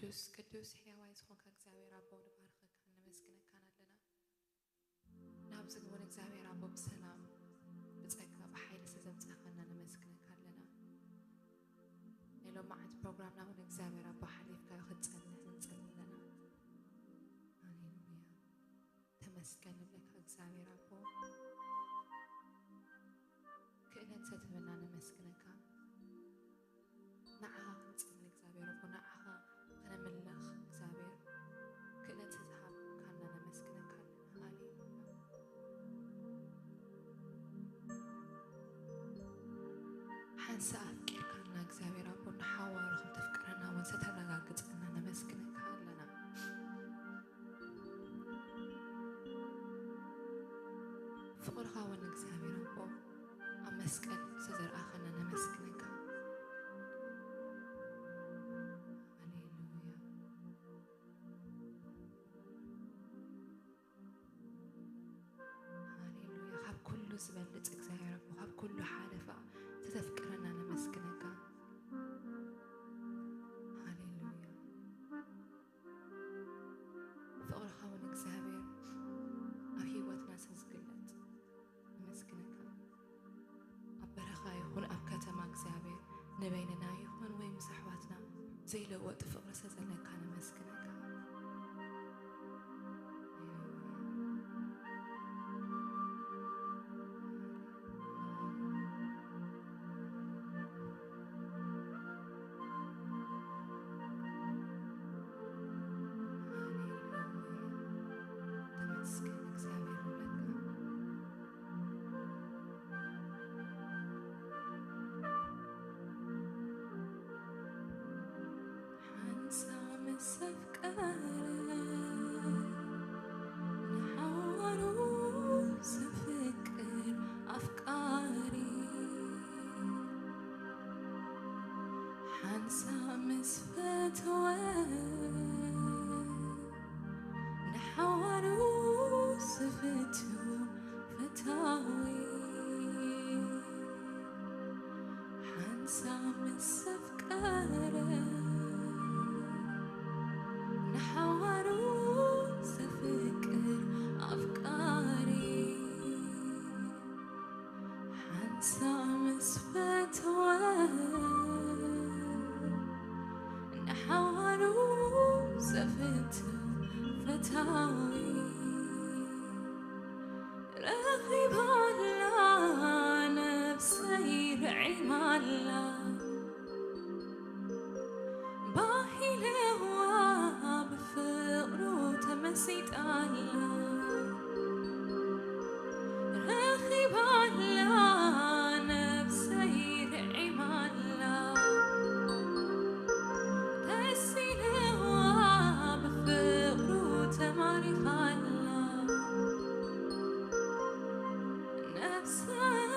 ቅዱስ ቅዱስ ሕያዋይ ዝኾንካ እግዚኣብሔር ኣቦ ንባርኸካን ነመስግነካን ኣለና። ናብዚ እውን እግዚኣብሔር ኣቦ ብሰላም ብጸጋ ብሓይሊ ስለዘምጻእካና ነመስግነካ ኣለና። ናይ ሎማዓንቲ ፕሮግራምና እውን እግዚኣብሔር ኣቦ ሓሊፍካ ክትጸንሕ ንጸሊ ኣለና። ሃሌሉያ። ተመስገን ንብለካ እግዚኣብሔር ኣቦ። ክእለት ሰትህበና ነመስግነካ። ንዓኻ ክንጽሊ እግዚኣብሔር ኣቦ፣ ንዓኻ ከነምልኽ እግዚኣብሔር ክእለት ዝተሃብካና ነመስግነካ ኣለና። ሃሌሉያ። ሓንሳእ ኣፍቂርካና እግዚኣብሔር ኣቦ፣ ንሓዋሩ ከም ተፍቅረና እውን ዝተረጋግጸና ነመስግነካ ኣለና። ፍቕርኻ እውን እግዚኣብሔር ኣቦ ኣብ መስቀል ዝተዘርኣኸና ነመስግነካ። ሃሌሉያ። ሃሌሉያ። ካብ ኩሉ ዝበልጽ እግዚኣብሔር ኣቦ፣ ካብ ኩሉ ሓለፋ ዝተፍቅረና ነመስግነካ። ሃሌሉያ። ፍቕርኻ እውን እግዚኣብሔር ኣብ ህይወትና ስለ ዝግለጽ ነመስግነካ። ኣብ በረኻ ይኹን ኣብ ከተማ እግዚኣብሔር ንበይንና ይኹን ወይ ምስ ኣሕዋትና ዘይለወጥ ፍቕሪ ስለ ዘለካ ነመስግነካ። ተመስገን እግዚኣብሔር ንብለካ። ሓንሳብ ምስ ኣፍቀረ ንሓዋሩ ዘፍቅር ኣፍቃሪ፣ ሓንሳብ ምስ ፈተወ ንሓዋሩ ዝፍቱ ፈታዊ፣ ሓንሳብ ምስ ኣፍቀረ ንሓዋሩ ዘፍቅር ኣፍቃሪ፣ ሓንሳብ ምስ ፈተወ ንሓዋሩ ዘፍቱ ፈታዊ፣ ረኺባላ ነብሰይ ርዒማላ፣ ባሂለዋ ብፍቕሩ ተመሲጣላ። ረኺባላ ነብሰይ ርዒማላ፣ ደስ ኢልዋ ብፍቕሩ ተማሪኻላ። ነብሰይ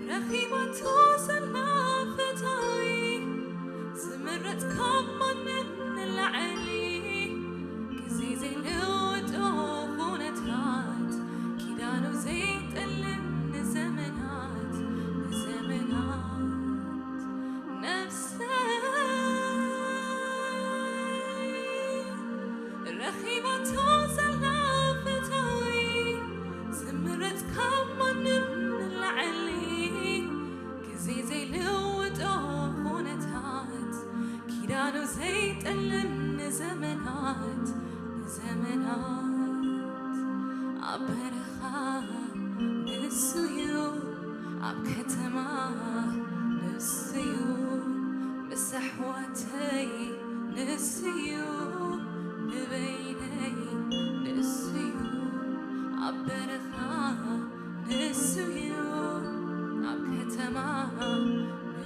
ረኺባቶ ዘላ ፈታዊ፣ ዝምረጽ ካብ ማንም ንላዕሊ፣ ግዜ ዘይልውጦ ኩነታት፣ ኪዳኑ ዘይጠልም ንዘመናት፣ ንዘመናት። ነብሰይ ረኺባቶ ዘላ ፈታዊ፣ ዝምረጽ ካብ ማንም ንላዕሊ፣ ግዜ ዘይልውጦ ኩነታት፣ ኪዳኑ ዘይጠልም ንዘመናት፣ ንዘመናት። ኣብ በረኻ ንሱዩ፣ ኣብ ከተማ ንሱዩ፣ ምስ ኣሕዋተይ ንሱዩ፣ ንበይነይ ንሱዩ፣ ኣብ በረኻ ንሱዩ፣ ኣብ ከተማ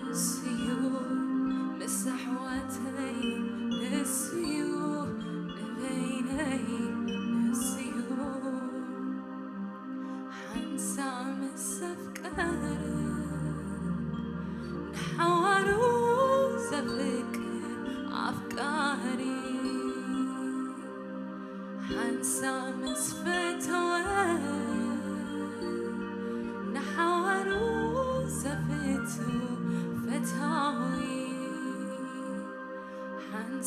ንሱዩ፣ ምስ ኣሕዋተይ ንሱዩ፣ ንበይነይ ንሱዩ። ሓንሳብ ምስ ኣፍቀረ፣ ንሓዋሩ ዘፍቅር ኣፍቃሪ፣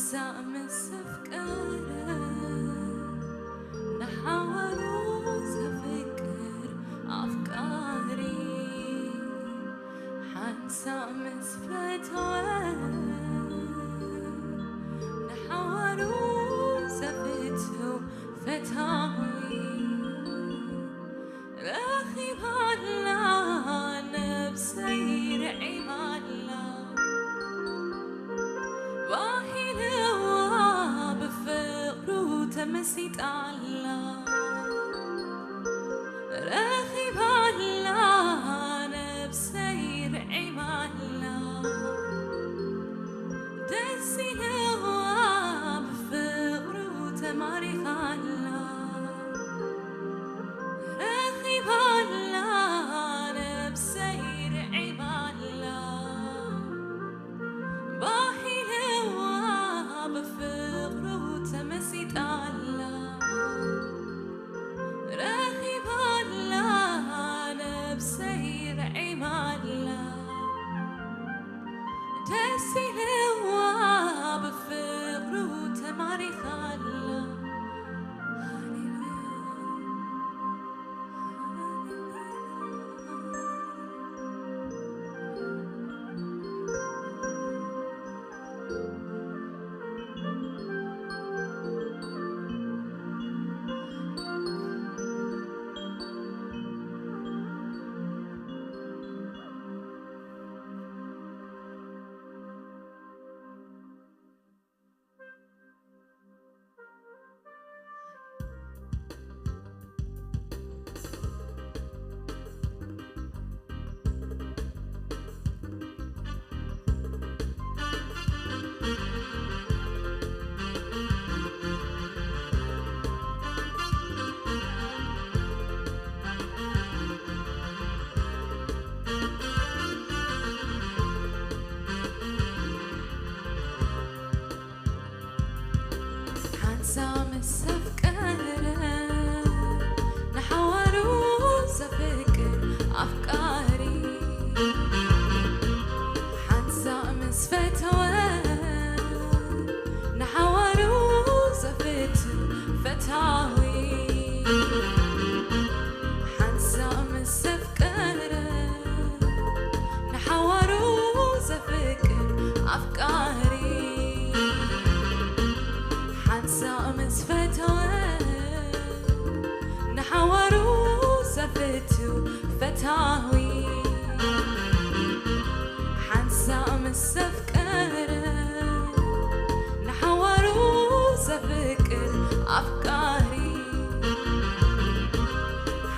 ሳእ ምስ ኣፍቀረ ንሓዋሩ ዘፍቅር ኣፍቃሪ፣ ሓንሳእ ምስ ፈተወ ንሓዋሩ ዘፍትው ፈታዊ፣ ረኺባላ ነብሰይ ርዒማላ፣ ባሂልዋ ብፍቕሩ ተመሲጣላ፣ ረኺባላ ነብሰይ ርዒማላ፣ ደስ ኢልዋ ብፍቕሩ ተማሪኻላ፣ ረኺባላ ነብሰይ ርዒማላ፣ ባሂልዋ ብፍቕሩ ተመሲጣላ፣ ረኺባላ ነብሰይ ርዒማላ፣ ደስ ኢልዋ ብፍቕሩ ተማሪኻላ። ሃሌሉያ። ሓንሳእ ምስ ኣፍቀረ ንሓዋሩ ዘፍቅር ኣፍቃሪ፣ ሓንሳእ ምስ ፈተወ ንሓዋሩ ዘፍትው ፈታዊ፣ ሓንሳእ ምስ ኣፍቀረ ንሓዋሩ ዘፍቅር ኣፍቃሪ፣ ሓንሳእ ምስ ፈተወ ንሓዋሩ ዘፍትው ፈታዊ፣ ሓንሳእ ምስ ኣፍቀረ ንሓዋሩ ዘፍቅር ኣፍቃሪ፣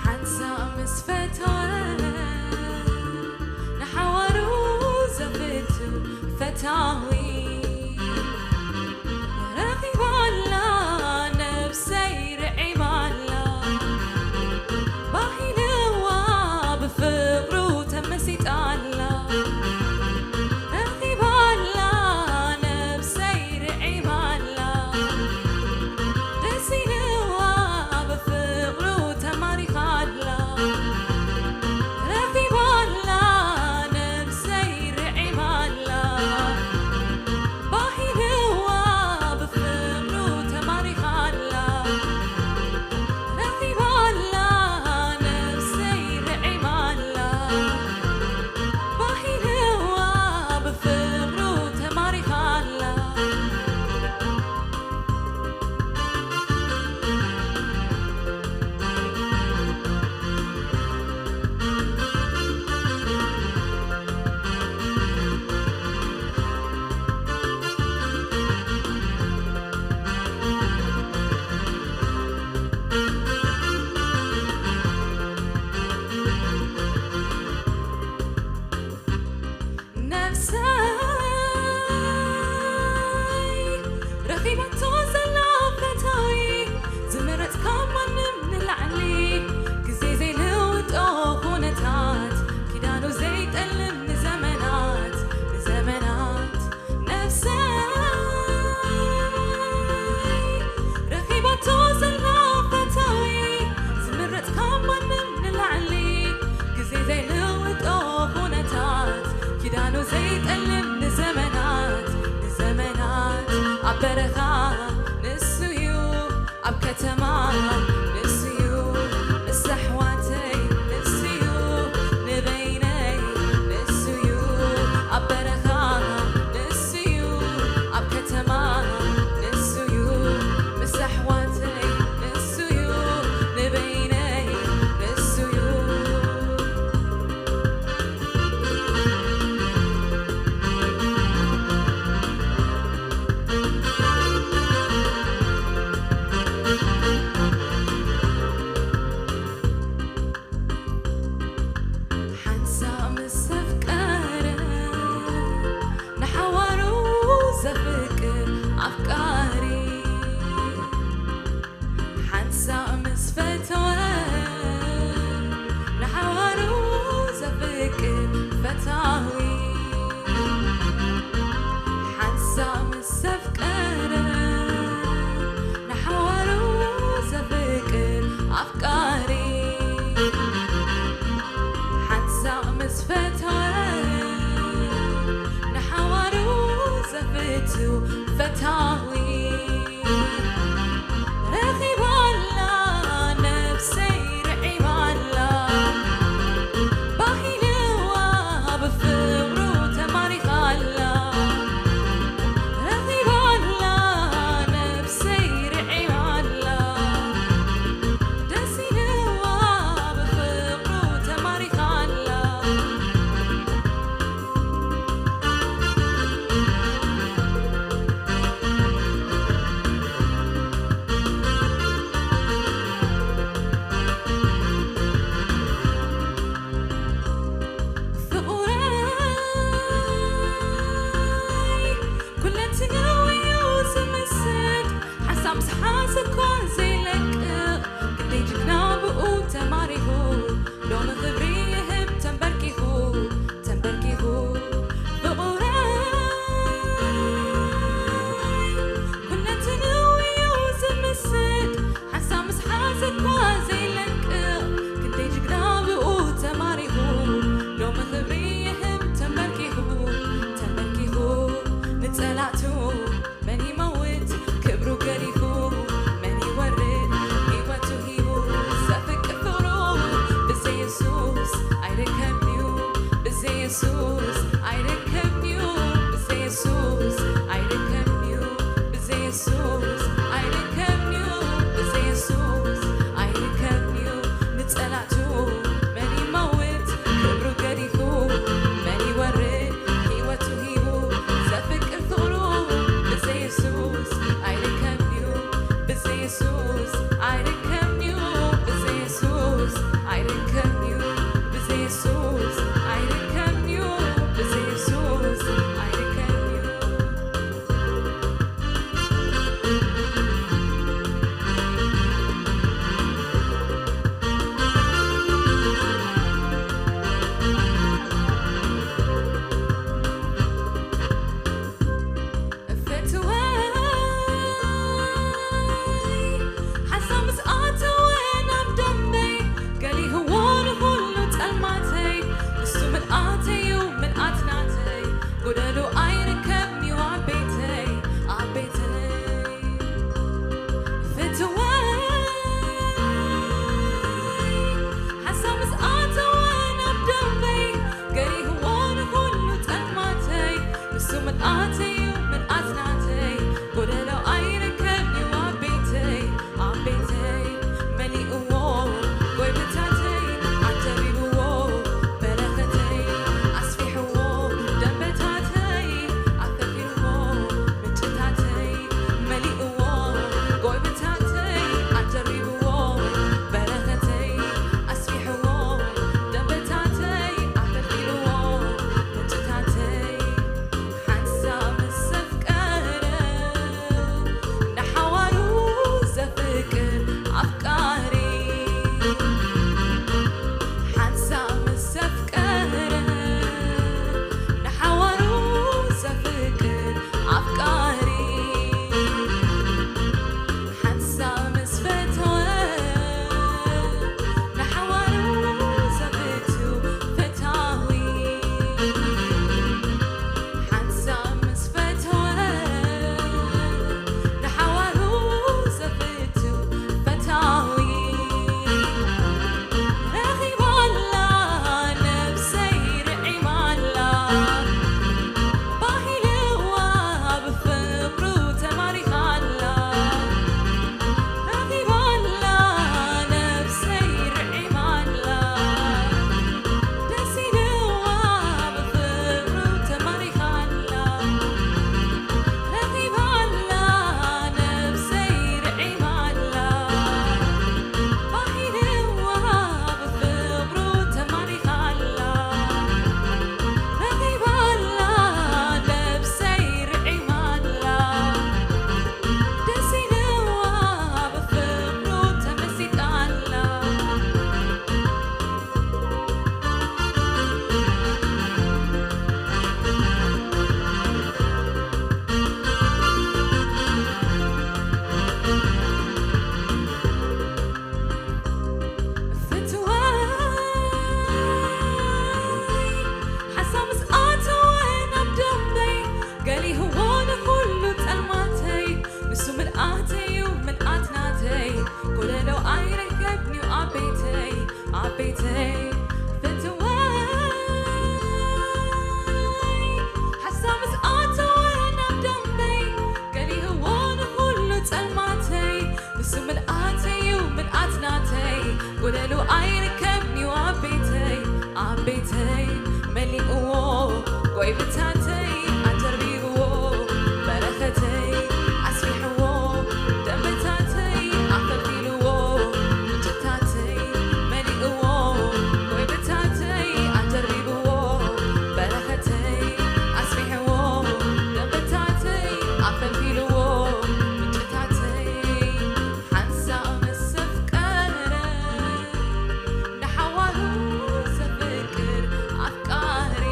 ሓንሳእ ምስ ፈተወ ንሓዋሩ ዘፍትው ፈታዊ፣ ረኺባላ ነብሰይ ርዒማላ፣ ባሂልዋ ብፍቕሩ ተመሲጣላ፣ ረኺባ በረኻ ንሱ እዩ፣ ኣብ ከተማ ንሱ እዩ፣ ምስ ኣሕዋተይ ንሱ እዩ፣ ንበይነይ ንሱ እዩ፣ ኣብ በረኻ ንሱ እዩ፣ ኣብ ከተማ ንሱ እዩ፣ ምስ ኣሕዋተይ ንሱ እዩ፣ ንበይነይ ንሱ እዩ። ሓንሳእ ምስ ኣፍቀረ፣ ንሓዋሩ ዘፍቅር ኣፍቃሪ። ሓንሳእ ምስ ፈተወ፣ ንሓዋሩ ዘፍቅር ፈታዊ። ሓንሳእ ምስ ኣፍቀረ፣ ንሓዋሩ ዘፍቅር ኣፍቃሪ። ሓንሳእ ምስ ፈተወ፣ ንሓዋሩ ዘፍቱ ፈታዊ። ረኺባላ ነፍሰይ ርዒባላ፣ ባሂልዋ ብፍቕሩ ተማሪኻላ። ረኺባላ ነፍሰይ ርዒባላ፣ ደስ ኢልዋ ብፍቕሩ ተማሪኻላ። ፍቑረይ ኩለንትንኡ እዩ ዝምስጥ፣ ሓንሳብ ምስ ሓዘ እኳ ዘይለቅቕ፣ ክንደይ ጅግና ብኡ ተማሪኹ፣ ሎሚ ክብሪ ይህብ ተንበርኪኹ፣ ተንበርኪኹ። ፍቑረይ ኩለንትንኡ እዩ ዝምስጥ፣ ሓንሳብ ምስ ሓዘ እኳ ዘይለቅቕ፣ ክንደይ ጅግና ብኡ ተማሪኹ፣ ሎሚ ክብሪ ይህብ ተንበርኪኹ፣ ተንበርኪኹ። ንጸላእቱ መን ይመውት ክብሩ ገዲፉ፣ መን ይወርድ ህይወቱ ሂቡ፣ ዘፍቅር ፍቕሩ ብዘይ የሱስ ኣይርከብን'ዩ፣ ብዘይ የሱስ ኣይርከብን'ዩ፣ ብዘይ የሱስ ኣይርከብን'ዩ፣ ብዘይ የሱስ ኣይርከብን'ዩ፣ ብዘይ የሱስ ኣይርከብን'ዩ። ንጸላእቱ መን ይመውት ክብሩ ገዲፉ፣ መን ይወርድ ህይወቱ ሂቡ፣ ዘፍቅር ፍቕሩ ብዘይ የሱስ ኣይርከብን'ዩ፣ ብዘይ የሱስ ኣይርከብን'ዩ፣ ብዘይ የሱስ ኣይርከብን'ዩ፣ ብዘይ የሱስ ኣይርከብን'ዩ፣ ብዘይ የሱስ ኣይርከብን'ዩ። ፈትወይ ሓንሳብ ምስ ኣተወ ናብ ደንበይ፣ ገሊህዎ ንኹሉ ጸልማተይ። ንሱ ምልኣተይ'ዩ ምልኣት ናተይ፣ ጎደሎ ኣይርከብን'ዩ ኣብ ቤተይ፣ ኣብ ቤተይ። ፈትወይ ሓንሳብ ምስ ኣተወ ናብ ደንበይ፣ ገሊህዎ ንኹሉ ጸልማተይ። ንሱ ምልኣተይ'ዩ ምልኣት ናተይ፣ ጎደሎ ኣይርከብን'ዩ ኣብ ቤተይ፣ ኣብ ቤተይ። መሊእዎ ጎይብታተይ፣ ኣደሪብዎ በረኸተይ፣ ኣስፊሕዎ ደንበታተይ፣ ኣፈፊርዎ ምንጭታተይ። መሊእዎ ጎይብታተይ፣ ኣደሪብዎ በረኸተይ፣ ኣስፊሕዎ ደንበታተይ፣ ኣፈፊርዎ ምንጭታተይ። ሓንሳብ ምስ ጎይብታተይ ኣጀርቢብዎ፣ በረኸተይ ኣስፊሕዎ፣ ደንበታተይ ኣፈልፊልዎ፣ ምንጭታተይ መሊእዎ። ጎይብታተይ ኣጀርቢብዎ፣ በረኸተይ ኣስፊሕዎ፣ ደንበታተይ ኣፈልፊልዎ፣ ምንጭታተይ ሓንሳእ ምስ ኣፍቀረ፣ ንሓዋሩ ዘፍቅር ኣፍቃሪ።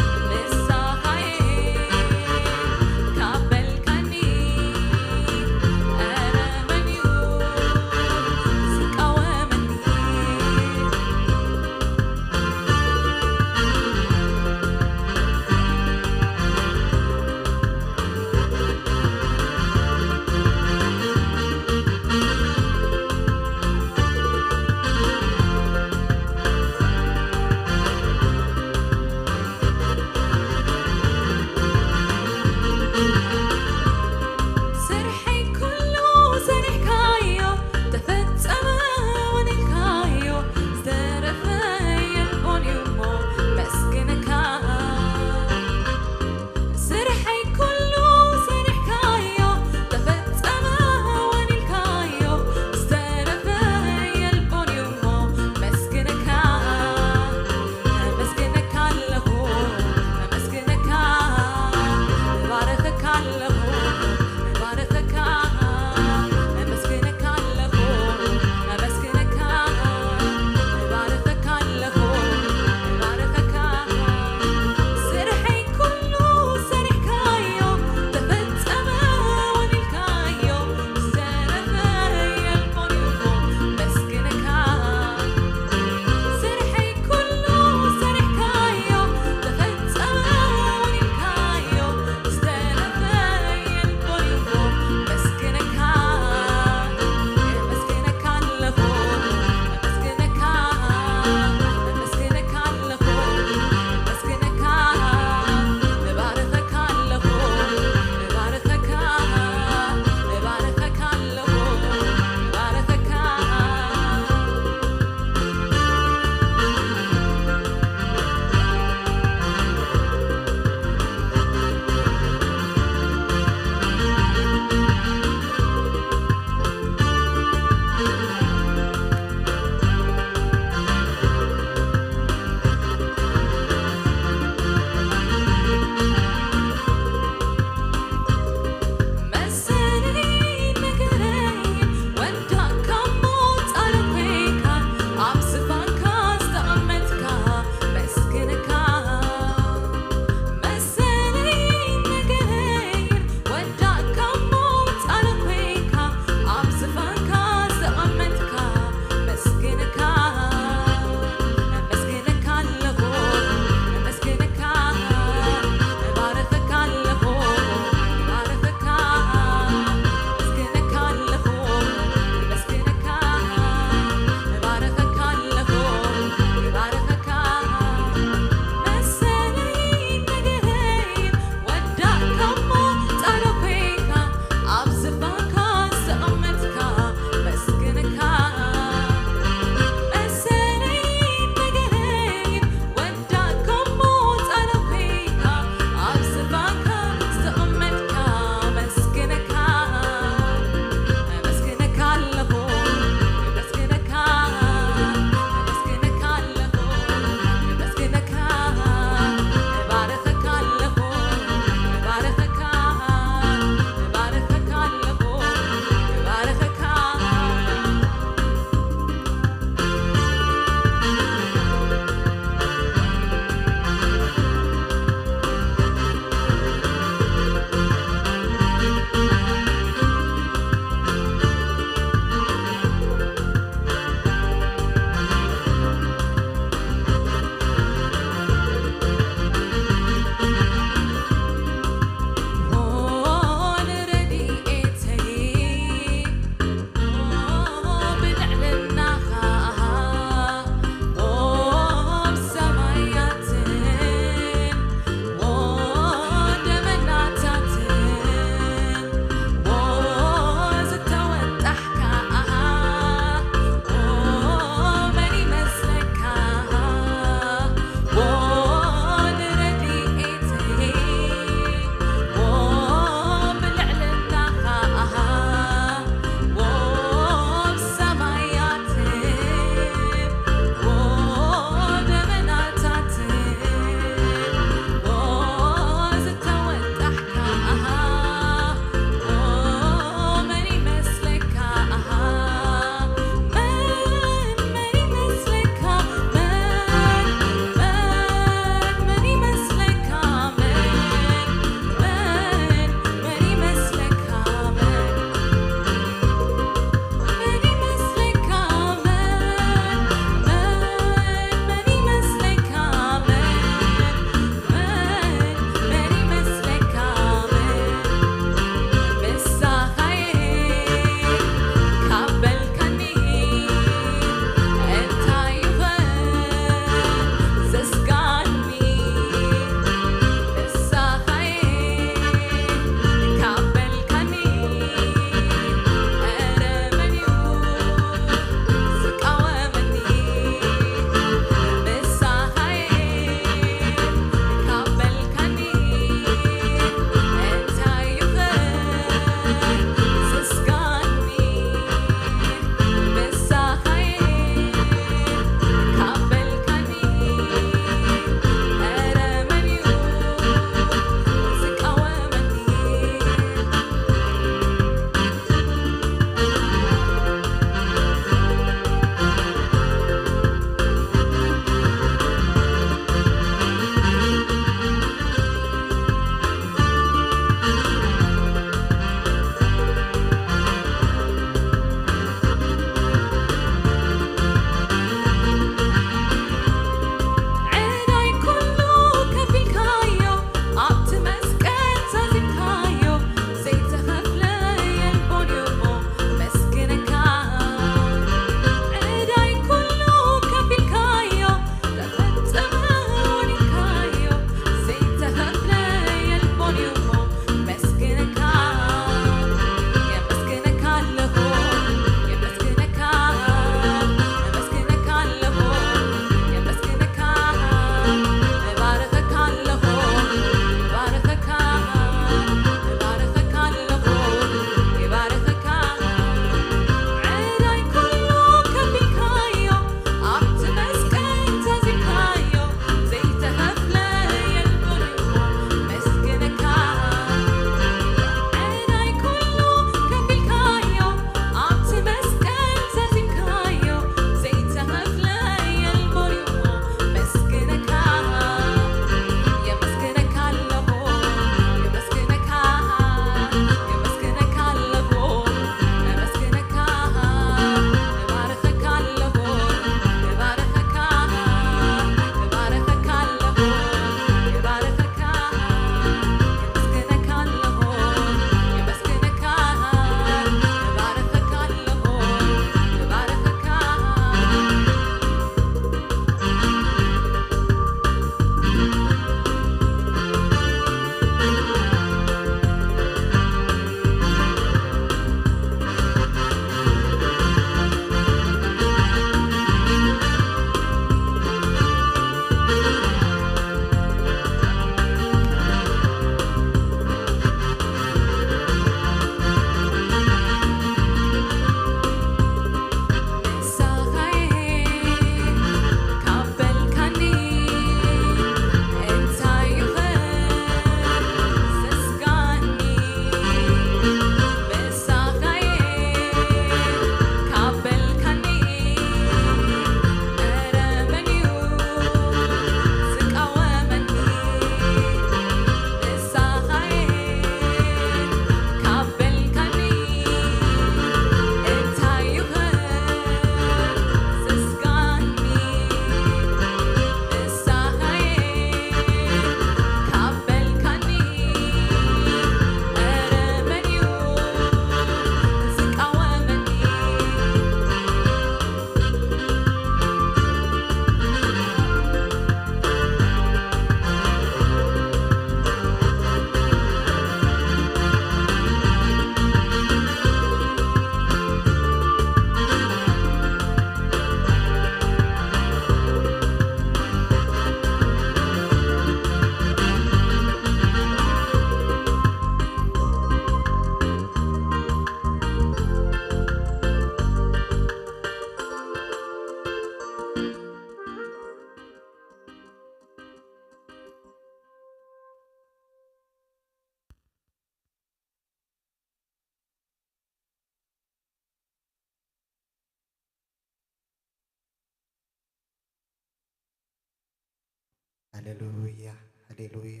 ሃሌሉያ፣ ሃሌሉያ፣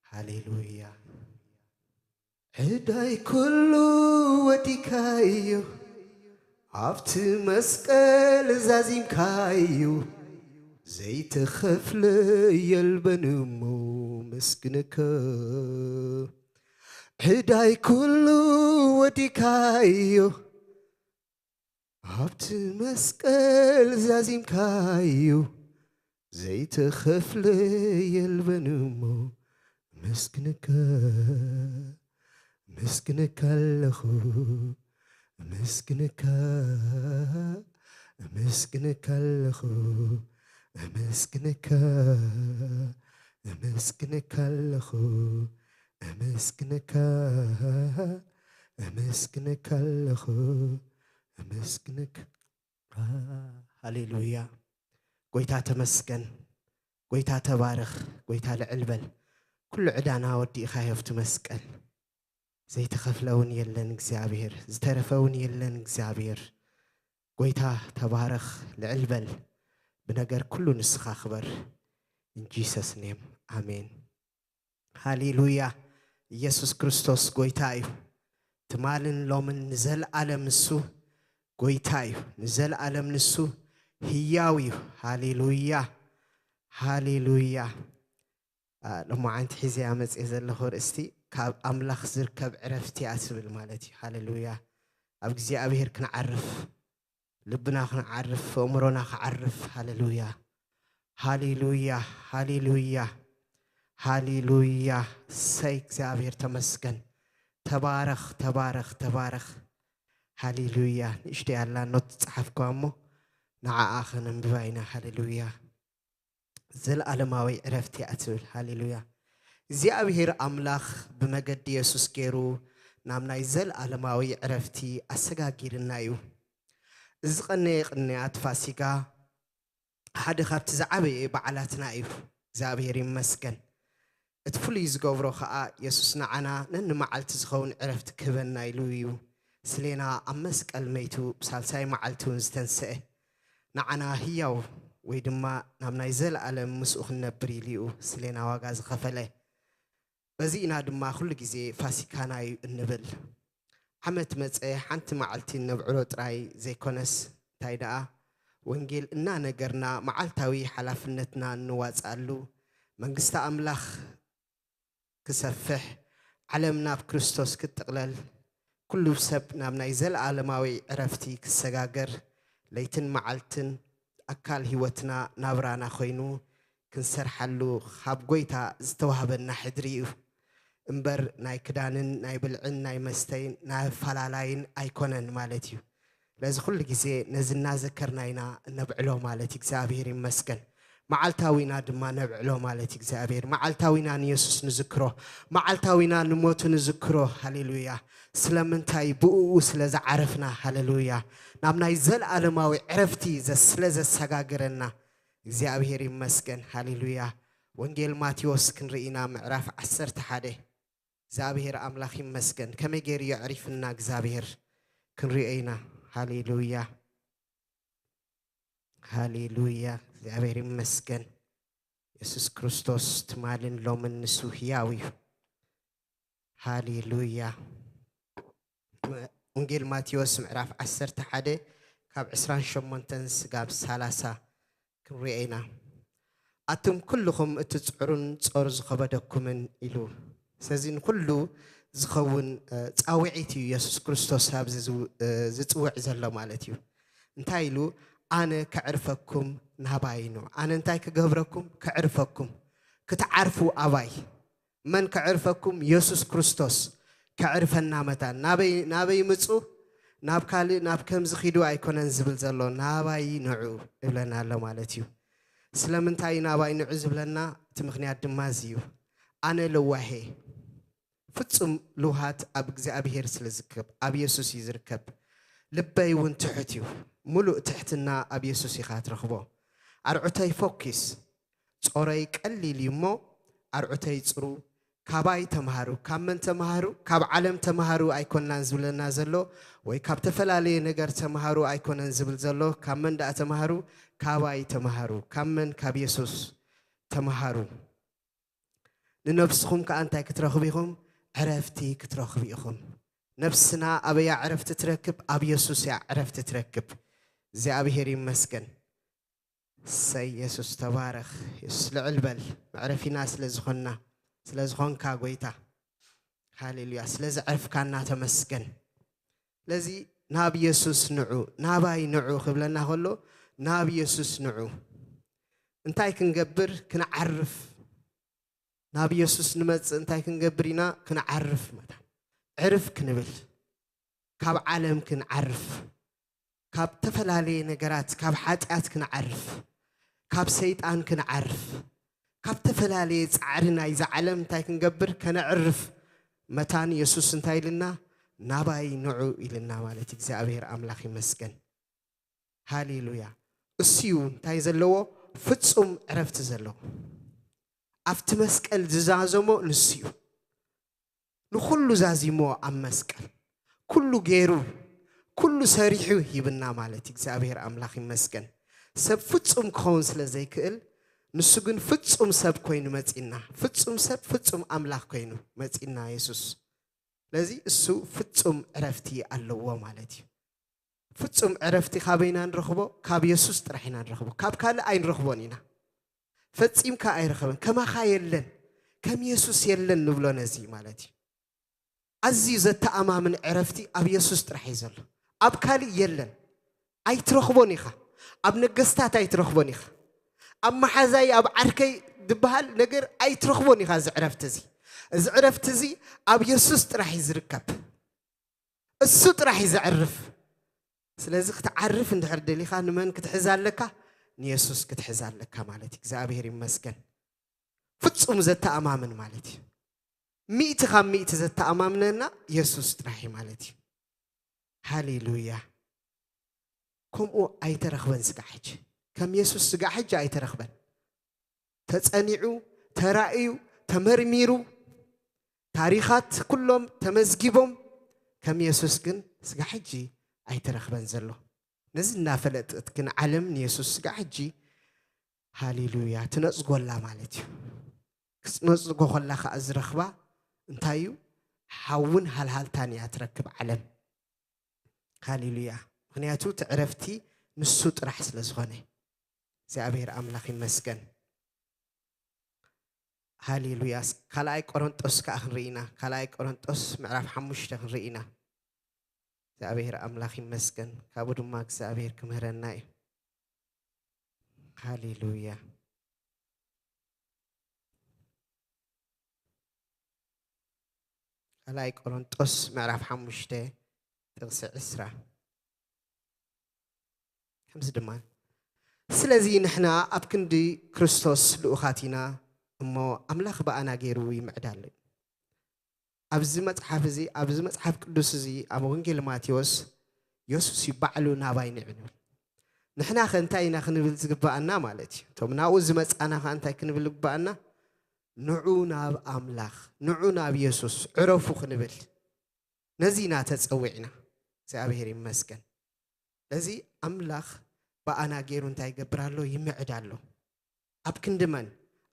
ሃሌሉያ። ዕዳይ ኩሉ ወዲካዮ፣ ኣብቲ መስቀል ዛዚምካዮ፣ ዘይተኸፍለ የልበን እሞ መስግነካ። ዕዳይ ኩሉ ወዲካዮ፣ ኣብቲ መስቀል ዛዚምካዮ፣ ዘይተኸፍለ የልበን እሞ መስግነካ፣ መስግነካ ኣለኹ፣ መስግነካ፣ መስግነካ ኣለኹ፣ መስግነካ፣ መስግነካ ኣለኹ፣ መስግነካ፣ መስግነካ ኣለኹ፣ መስግነካ። ሃሌሉያ። ጎይታ ተመስገን። ጎይታ ተባረኽ። ጎይታ ልዕል በል። ኩሉ ዕዳና ወዲእኻዮ ኣብቲ መስቀል። ዘይተኸፍለ እውን የለን እግዚኣብሔር፣ ዝተረፈ እውን የለን እግዚኣብሔር። ጎይታ ተባረኽ፣ ልዕል በል። ብነገር ኩሉ ንስኻ ክበር። In Jesus name, ኣሜን። ሃሌሉያ። ኢየሱስ ክርስቶስ ጎይታ እዩ። ትማልን ሎምን ንዘለኣለም ንሱ ጎይታ እዩ። ንዘለኣለም ንሱ ህያው እዩ። ሃሌሉያ፣ ሃሌሉያ። ሎማዓንቲ ሒዘያ መፅየ ዘለኹ ርእስቲ ካብ ኣምላኽ ዝርከብ ዕረፍቲ እያ ትብል ማለት እዩ። ሃሌሉያ። ኣብ እግዚኣብሔር ክንዓርፍ፣ ልብና ክንዓርፍ፣ ኣእምሮና ክዓርፍ። ሃሌሉያ፣ ሃሌሉያ፣ ሃሌሉያ፣ ሃሌሉያ። ሰይ እግዚኣብሔር ተመስገን። ተባረኽ፣ ተባረኽ፣ ተባረኽ። ሃሌሉያ። ንእሽተይ ኣላ ኖት ዝጸሓፍኩዋ እሞ ንዓኣ ኸነንብባ ኢና። ሃሌሉያ። ዘለኣለማዊ ዕረፍቲ እያ ትብል። ሃሌሉያ። እግዚኣብሔር ኣምላኽ ብመገዲ የሱስ ገይሩ ናብ ናይ ዘለኣለማዊ ዕረፍቲ ኣሰጋጊርና እዩ። እዚ ቐነየ ቅንያት ፋሲጋ ሓደ ካብቲ ዝዓበየ በዓላትና እዩ። እግዚኣብሔር ይመስገን። እቲ ፍሉይ ዝገብሮ ኸኣ የሱስ ንዓና ነንመዓልቲ ዝኸውን ዕረፍቲ ክህበና ኢሉ እዩ። ስሌና ኣብ መስቀል መይቱ ብሳልሳይ መዓልቲ እውን ዝተንስአ፣ ንዓና ህያው ወይ ድማ ናብ ናይ ዘለኣለም ምስኡ ክንነብር ኢሉ እዩ ስሌና ዋጋ ዝኸፈለ። በዚ ኢና ድማ ኩሉ ግዜ ፋሲካና እዩ እንብል። ዓመት መጸ ሓንቲ መዓልቲ እነብዕሎ ጥራይ ዘይኮነስ፣ እንታይ ደኣ ወንጌል እናነገርና መዓልታዊ ሓላፍነትና እንዋጽኣሉ፣ መንግስቲ ኣምላኽ ክሰፍሕ፣ ዓለም ናብ ክርስቶስ ክትጥቕለል፣ ኩሉ ሰብ ናብ ናይ ዘለኣለማዊ ዕረፍቲ ክሰጋገር፣ ለይትን መዓልትን ኣካል ህይወትና ናብራና ኮይኑ ክንሰርሓሉ ካብ ጎይታ ዝተዋህበና ሕድሪ እዩ እምበር ናይ ክዳንን ናይ ብልዕን ናይ መስተይን ናይ ኣፈላላይን ኣይኮነን ማለት እዩ። ስለዚ ኩሉ ግዜ ነዚ እናዘከርና ኢና እነብዕሎ ማለት እዩ። እግዚኣብሔር ይመስገን። መዓልታዊና ድማ ነብዕሎ ማለት እዩ። እግዚኣብሔር መዓልታዊና ንየሱስ ንዝክሮ፣ መዓልታዊና ንሞቱ ንዝክሮ። ሃሌሉያ። ስለምንታይ? ብእኡ ስለ ዝዓረፍና። ሃሌሉያ። ናብ ናይ ዘለኣለማዊ ዕረፍቲ ዘ-፣ ስለ ዘሰጋገረና እግዚኣብሔር ይመስገን። ሃሌሉያ። ወንጌል ማቴዎስ ክንርኢ ኢና ምዕራፍ ዓሰርተ ሓደ። እግዚኣብሔር ኣምላኽ ይመስገን። ከመይ ገይሩ የዕሪፍና እግዚኣብሔር ክንሪኦ ኢና። ሃሌሉያ፣ ሃሌሉያ። እግዚኣብሔር ይመስገን። የሱስ ክርስቶስ ትማልን ሎምን ንሱ ህያው እዩ። ሃሌሉያ። ወንጌል ማቴዎስ ምዕራፍ ዓሰርተ ሓደ ካብ ዕስራን ሸሞንተን ስጋብ ሰላሳ ክንሪኦ ኢና። ኣቱም ኩልኹም እትጽዕሩን ጾር ዝኸበደኩምን ኢሉ። ስለዚ ንኹሉ ዝኸውን፣ እ፣ ጻውዒት እዩ የሱስ ክርስቶስ ኣብዚ ዝው-፣ እ፣ ዝጽውዕ ዘሎ ማለት እዩ። እንታይ ኢሉ? ኣነ ከዕርፈኩም ናባይ ኑ። ኣነ እንታይ ክገብረኩም? ከዕርፈኩም። ክትዓርፉ ኣባይ። መን ከዕርፈኩም? የሱስ ክርስቶስ ከዕርፈና መታን። ናበይ፣ ናበይ ምጹ? ናብ ካልእ፣ ናብ ከምዚ ኺዱ ኣይኮነን ዝብል ዘሎ፣ ናባይ ንዑ እብለና ኣሎ ማለት እዩ። ስለምንታይ ናባይ ንዑ ዝብለና? እቲ ምኽንያት ድማ እዚ እዩ። ኣነ ለዋሄ፣ ፍጹም ልውሃት ኣብ እግዚኣብሔር ስለ ዝርከብ፣ ኣብ የሱስ እዩ ዝርከብ። ልበይ እውን ትሑት እዩ። ምሉእ ትሕትና ኣብ የሱስ ኢኻ ትረኽቦ። ኣርዑተይ ፎኪስ፣ ጾረይ ቀሊል እዩ እሞ ኣርዑተይ ጽሩ፣ ካባይ ተምሃሩ። ካብ መን ተምሃሩ? ካብ ዓለም ተምሃሩ ኣይኮናን ዝብለና ዘሎ፣ ወይ ካብ ተፈላለየ ነገር ተምሃሩ ኣይኮነን ዝብል ዘሎ። ካብ መን ደኣ ተምሃሩ? ካባይ ተምሃሩ። ካብ መን? ካብ የሱስ። ተምሃሩ። ንነብስኹም ከኣ እንታይ ክትረኽቡ ኢኹም? ዕረፍቲ ክትረኽቡ ኢኹም። ነብስና ኣበያ ዕረፍቲ ትረክብ? ኣብ የሱስ እያ ዕረፍቲ ትረክብ። እግዚኣብሔር ይመስገን። ሰይ የሱስ ተባረኽ። የሱስ ልዕል በል። መዕረፊና ስለ ዝኾንና፣ ስለ ዝኾንካ ጎይታ። ሃሌሉያ። ስለ ዘዕርፍካና ተመስገን። ስለዚ ናብ የሱስ ንዑ፣ ናባይ ንዑ ክብለና ከሎ ናብ የሱስ ንዑ። እንታይ ክንገብር? ክንዓርፍ። ናብ የሱስ ንመጽእ እንታይ ክንገብር ኢና? ክንዓርፍ መታን። ዕርፍ ክንብል። ካብ ዓለም ክንዓርፍ። ካብ ተፈላለየ ነገራት፣ ካብ ሓጢኣት ክንዓርፍ። ካብ ሰይጣን ክንዓርፍ። ካብ ተፈላለየ ጻዕሪ ናይዛ ዓለም እንታይ ክንገብር? ከነዕርፍ። መታን የሱስ እንታይ ኢልና? ናባይ ንዑ ኢልና ማለት እግዚኣብሔር ኣምላኽ ይመስገን። ሃሌሉያ። እሱ እዩ እንታይ ዘለዎ? ፍጹም ዕረፍቲ ዘለዎ። ኣብቲ መስቀል ዝዛዘሞ ንሱ እዩ። ንኹሉ ዛዚሞ ኣብ መስቀል። ኩሉ ገይሩ፣ ኩሉ ሰሪሑ ሂብና ማለት እዩ። እግዚኣብሔር ኣምላኽ ይመስገን። ሰብ ፍጹም ክኸውን ስለ ዘይክእል፣ ንሱ ግን ፍጹም ሰብ ኮይኑ መጺና። ፍጹም ሰብ፣ ፍጹም ኣምላኽ ኮይኑ መጺና የሱስ። ስለዚ እሱ ፍጹም ዕረፍቲ ኣለዎ ማለት እዩ። ፍጹም ዕረፍቲ ካበይና ንረኽቦ? ካብ የሱስ ጥራሕ ኢና ንረኽቦ። ካብ ካልእ ኣይንረኽቦን ኢና። ፈጺምካ ኣይረኸበን። ከማኻ የለን፣ ከም የሱስ የለን ንብሎ ነዚ ማለት እዩ። ኣዝዩ ዘተኣማምን ዕረፍቲ ኣብ የሱስ ጥራሕ እዩ ዘሎ። ኣብ ካልእ የለን። ኣይትረኽቦን ኢኻ። ኣብ ነገስታት ኣይትረኽቦን ኢኻ። ኣብ መሓዛይ፣ ኣብ ዓርከይ ዝበሃል ነገር ኣይትረኽቦን ኢኻ። እዚ ዕረፍቲ እዚ፣ እዚ ዕረፍቲ እዚ ኣብ የሱስ ጥራሕ እዩ ዝርከብ። እሱ ጥራሕ እዩ ዘዕርፍ። ስለዚ ክትዓርፍ እንድሕር ደሊኻ ንመን ክትሕዝ ኣለካ? ንየሱስ ክትሕዝ ኣለካ ማለት እዩ። እግዚኣብሔር ይመስገን። ፍጹም ዘተኣማምን ማለት እዩ። ሚእቲ ካብ ሚእቲ ዘተኣማምነና የሱስ ጥራሕ እዩ ማለት እዩ። ሃሌሉያ። ከምኡ ኣይተረኽበን ስጋዕ ሕጂ። ከም የሱስ ስጋዕ ሕጂ ኣይተረኽበን። ተጸኒዑ፣ ተራእዩ፣ ተመርሚሩ፣ ታሪኻት ኩሎም ተመዝጊቦም፣ ከም የሱስ ግን ስጋዕ ሕጂ ኣይተረኽበን ዘሎ። ነዚ እናፈለጠት ግን ዓለም ንየሱስ ስጋዕ ሕጂ፣ ሃሌሉያ፣ ትነጽጎላ ማለት እዩ። ክትነጽጎ ከላ ከኣ ዝረኽባ እንታይ እዩ? ሓውን ሃልሃልታን እያ ትረክብ ዓለም። ሃሌሉያ። ምኽንያቱ እቲ ዕረፍቲ ንሱ ጥራሕ ስለ ዝኾነ። እግዚኣብሔር ኣምላኽ ይመስገን። ሃሌሉያ። ካልኣይ ቆሮንጦስ ከኣ ክንርኢ ኢና። ካልኣይ ቆሮንጦስ ምዕራፍ ሓሙሽተ ክንርኢ ኢና። እግዚኣብሔር ኣምላኽ ይመስገን። ካብኡ ድማ እግዚኣብሔር ክምህረና እዩ። ሃሌሉያ። ካልኣይ ቆሮንጦስ ምዕራፍ ሓሙሽተ ጥቕሲ ዕስራ ከምዚ ድማ፣ ስለዚ ንሕና ኣብ ክንዲ ክርስቶስ ልኡኻት ኢና እሞ፣ ኣምላኽ ብኣና ገይሩ ይምዕድ ኣሎ። ኣብዚ መጽሓፍ እዚ፣ ኣብዚ መጽሓፍ ቅዱስ እዚ፣ ኣብ ወንጌል ማቴዎስ፣ የሱስ እዩ ባዕሉ ናባይ ንዑ ንብል። ንሕና ኸ እንታይ ኢና ክንብል ዝግብኣና ማለት እዩ? እቶም ናብኡ ዝመጻና ኸ እንታይ ክንብል ዝግብኣና? ንዑ ናብ ኣምላኽ፣ ንዑ ናብ የሱስ፣ ዕረፉ ክንብል። ነዚ ኢና ተጸዊዕና። እግዚኣብሔር ይመስገን። ነዚ ኣምላኽ ብኣና ገይሩ እንታይ ይገብር ኣሎ? ይምዕድ ኣሎ። ኣብ ክንዲ መን?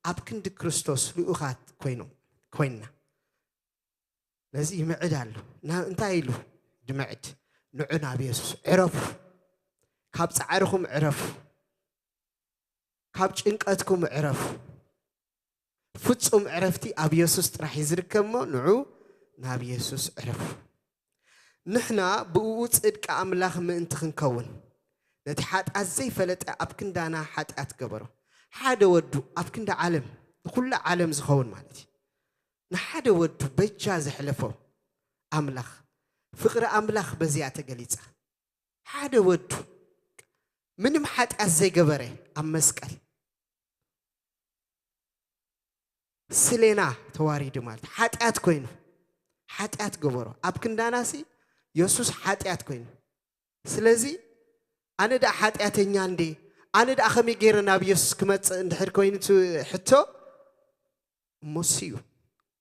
ኣብ ክንዲ ክርስቶስ ልኡኻት ኮይኖም፣ ኮይንና። ነዚ ይምዕድ ኣሎ። ና-፣ እንታይ ኢሉ ድምዕድ? ንዑ ናብ የሱስ፣ ዕረፉ። ካብ ጻዕርኹም ዕረፉ። ካብ ጭንቀትኩም ዕረፉ። ፍጹም ዕረፍቲ ኣብ የሱስ ጥራሕ እዩ ዝርከብ እሞ፣ ንዑ ናብ የሱስ ዕረፉ። ንሕና ብእኡ ጽድቂ ኣምላኽ ምእንቲ ክንከውን፣ ነቲ ሓጢኣት ዘይፈለጠ ኣብ ክንዳና ሓጢኣት ገበሮ። ሓደ ወዱ ኣብ ክንዲ ዓለም፣ ንኹሉ ዓለም ዝኸውን ማለት እዩ። ንሓደ ወዱ በጃ ዘሕለፎ ኣምላኽ፣ ፍቕሪ ኣምላኽ በዚኣ ተገሊጻ። ሓደ ወዱ ምንም ሓጢኣት ዘይገበረ ኣብ መስቀል ስሌና ተዋሪዱ ማለት ሓጢኣት ኮይኑ፣ ሓጢኣት ገበሮ። ኣብ ክንዳናሲ የሱስ ሓጢኣት ኮይኑ። ስለዚ ኣነ ደኣ ሓጢኣተኛ እንዴ፣ ኣነ ደኣ ከመይ ገይረ ናብ የሱስ ክመጽእ እንድሕር ኮይኑ እቲ ሕቶ፣ እሞ እሱ እዩ።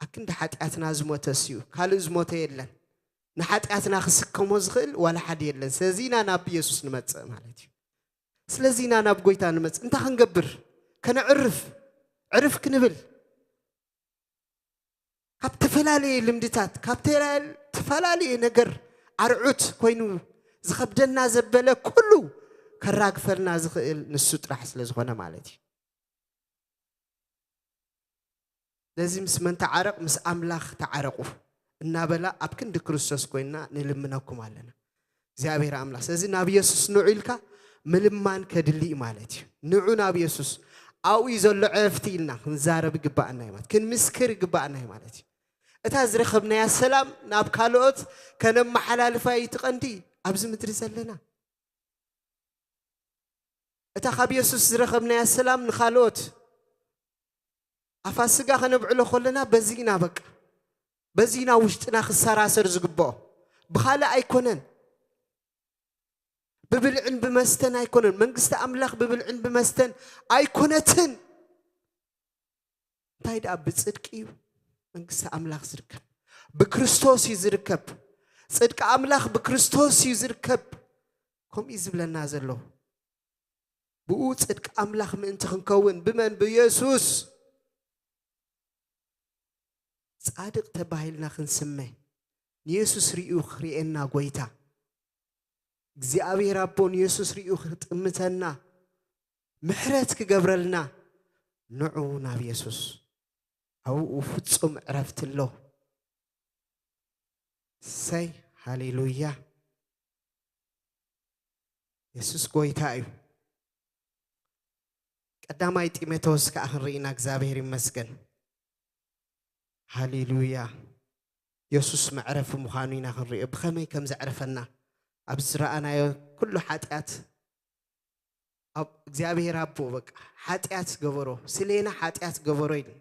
ኣብ ክንዲ ሓጢኣትና ዝሞተ እሱ እዩ። ካልእ ዝሞተ የለን። ንሓጢኣትና ክስከሞ ዝኽእል ዋላ ሓደ የለን። ስለዚ ኢና ናብ የሱስ ንመጽእ ማለት እዩ። ስለዚ ኢና ናብ ጎይታ ንመጽእ። እንታይ ክንገብር? ከነዕርፍ። ዕርፍ ክንብል፣ ካብ ተፈላለየ ልምድታት፣ ካብ ተላ-፣ ተፈላለየ ነገር ኣርዑት ኮይኑ ዝኸብደና ዘበለ ኩሉ ከራግፈልና ዝኽእል ንሱ ጥራሕ ስለ ዝኾነ ማለት እዩ። ነዚ ምስ መን ተዓረቕ? ምስ ኣምላኽ ተዓረቑ እናበላ ኣብ ክንዲ ክርስቶስ ኮይንና ንልምነኩም ኣለና። እግዚኣብሔር ኣምላኽ። ስለዚ ናብ የሱስ ንዑ ኢልካ ምልማን ከድሊ እዩ ማለት እዩ። ንዑ ናብ የሱስ። ኣብኡ እዩ ዘሎ ዕረፍቲ ኢልና ክንዛረብ ይግባኣና እዩ ማለት፣ ክንምስክር ይግባኣና እዩ ማለት እዩ። እታ ዝረኸብናያ ሰላም ናብ ካልኦት ከነመሓላልፋ እዩ እቲ ቀንዲ ኣብዚ ምድሪ ዘለና። እታ ካብ የሱስ ዝረኸብናያ ሰላም ንኻልኦት ኣብ ፋሲጋ ከነብዕሎ ከለና በዚ ኢና በቃ፣ በዚ ኢና ውሽጥና ክሰራሰር ዝግብኦ። ብኻልእ ኣይኮነን፣ ብብልዕን ብመስተን ኣይኮነን። መንግስቲ ኣምላኽ ብብልዕን ብመስተን ኣይኮነትን። እንታይ ደኣ ብጽድቂ እዩ መንግስቲ ኣምላኽ ዝርከብ፣ ብክርስቶስ እዩ ዝርከብ። ጽድቂ ኣምላኽ ብክርስቶስ እዩ ዝርከብ። ከምኡ እዩ ዝብለና ዘሎ። ብኡ ጽድቂ ኣምላኽ ምእንቲ ክንከውን ብመን? ብየሱስ። ጻድቕ ተባሂልና ክንስመ፣ ንየሱስ ርእዩ ክርእየና ጐይታ፣ እግዚኣብሔር ኣቦ ንየሱስ ርእዩ ክጥምተና፣ ምሕረት ክገብረልና፣ ንዑ ናብ የሱስ። ኣብኡ ፍጹም ዕረፍቲ ኣሎ። እሰይ፣ ሃሌሉያ። የሱስ ጐይታ እዩ። ቀዳማይ ጢሞቴዎስ ከኣ ክንርኢ ኢና፣ እግዚኣብሔር ይመስገን። ሃሌሉያ። የሱስ መዕረፊ ምዃኑ ኢና ክንርእዮ። ብኸመይ ከም ዘዕረፈና፣ ኣብ ዝረኣናዮ ኩሉ ሓጢኣት፣ ኣብ እግዚኣብሔር ኣቦ በቃ ሓጢኣት ገበሮ፣ ስሌና ሓጢኣት ገበሮ ኢልና።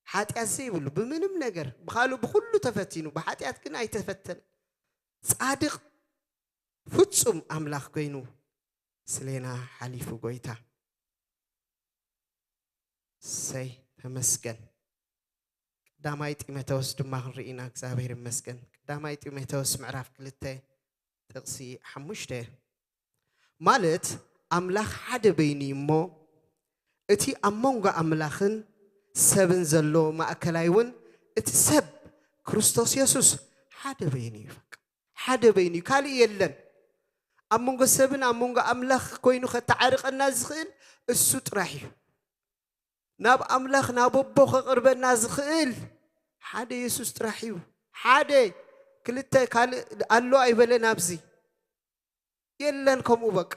ሓጢኣት ዘይብሉ ብምንም ነገር፣ ብኻልእ ብኹሉ ተፈቲኑ፣ ብሓጢኣት ግን ኣይተፈተነ። ጻድቕ ፍጹም ኣምላኽ ኮይኑ ስሌና ሓሊፉ ጐይታ። እሰይ፣ ተመስገን። ቀዳማይ ጢሞቴዎስ ድማ ክንርኢ ኢና፣ እግዚኣብሔር ይመስገን። ቀዳማይ ጢሞቴዎስ ምዕራፍ ክልተ ጥቕሲ ሓሙሽተ፣ ማለት ኣምላኽ ሓደ በይኑ እዩ እሞ፣ እቲ ኣብ መንጎ ኣምላኽን ሰብን ዘሎ ማእከላይ እውን፣ እቲ ሰብ ክርስቶስ የሱስ ሓደ በይኑ እዩ። በቃ፣ ሓደ በይኑ እዩ፣ ካልእ የለን። ኣብ መንጎ ሰብን ኣብ መንጎ ኣምላኽ ኮይኑ ከተዓርቐና ዝኽእል እሱ ጥራሕ እዩ። ናብ ኣምላኽ፣ ናብ ኣቦ ከቕርበና ዝኽእል ሓደ የሱስ ጥራሕ እዩ። ሓደ፣ ክልተ፣ ካልእ ኣሎ ኣይበለን ኣብዚ። የለን ከምኡ በቃ።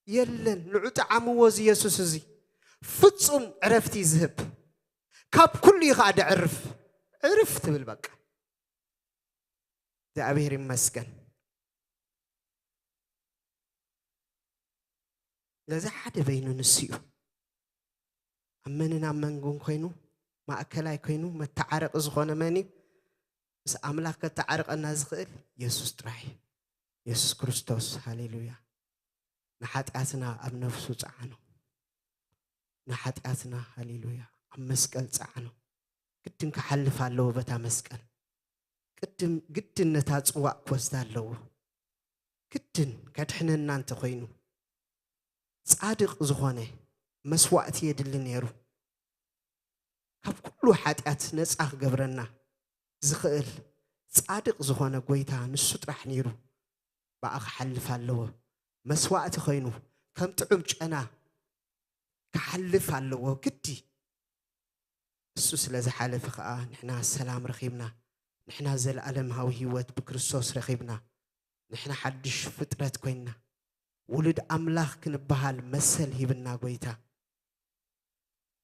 የለን። ንዑ ጠዓምዎ እዚ የሱስ እዚ። ፍጹም ዕረፍቲ ዝህብ። ካብ ኩሉ እዩ ኸዓ ደዕርፍ። ዕርፍ ትብል በቃ። እግዚኣብሔር ይመስገን። ስለዚ ሓደ በይኑ ንሱ እዩ። ኣብ መንን ኣብ መንጎን ኮይኑ፣ ማእከላይ ኮይኑ፣ መተዓረቂ ዝኾነ መን እዩ? ምስ ኣምላኽ ከተዓርቀና ዝኽእል የሱስ ጥራይ እዩ። የሱስ ክርስቶስ፣ ሃሌሉያ። ንሓጢኣትና ኣብ ነፍሱ ጸዓኖ። ንሓጢኣትና፣ ሃሌሉያ፣ ኣብ መስቀል ጸዓኖ። ግድን ክሓልፍ ኣለዎ በታ መስቀል። ግድን፣ ግድን ነታ ጽዋእ ክወስዳ ኣለዎ። ግድን ከድሕነና እንተኾይኑ፣ ጻድቕ ዝኾነ መስዋእቲ የድሊ ነይሩ። ካብ ኩሉ ሓጢኣት ነጻ ክገብረና ዝኽእል ጻድቕ ዝኾነ ጐይታ ንሱ ጥራሕ ነይሩ። ብኣ ክሓልፍ ኣለዎ። መስዋእቲ ኾይኑ ከም ጥዑም ጨና ክሓልፍ ኣለዎ ግዲ። እሱ ስለ ዝሓለፈ ኸኣ ንሕና ሰላም ረኺብና። ንሕና ዘለኣለማዊ ህይወት ብክርስቶስ ረኺብና። ንሕና ሓድሽ ፍጥረት ኮይንና። ውሉድ ኣምላኽ ክንበሃል መሰል ሂብና ጐይታ።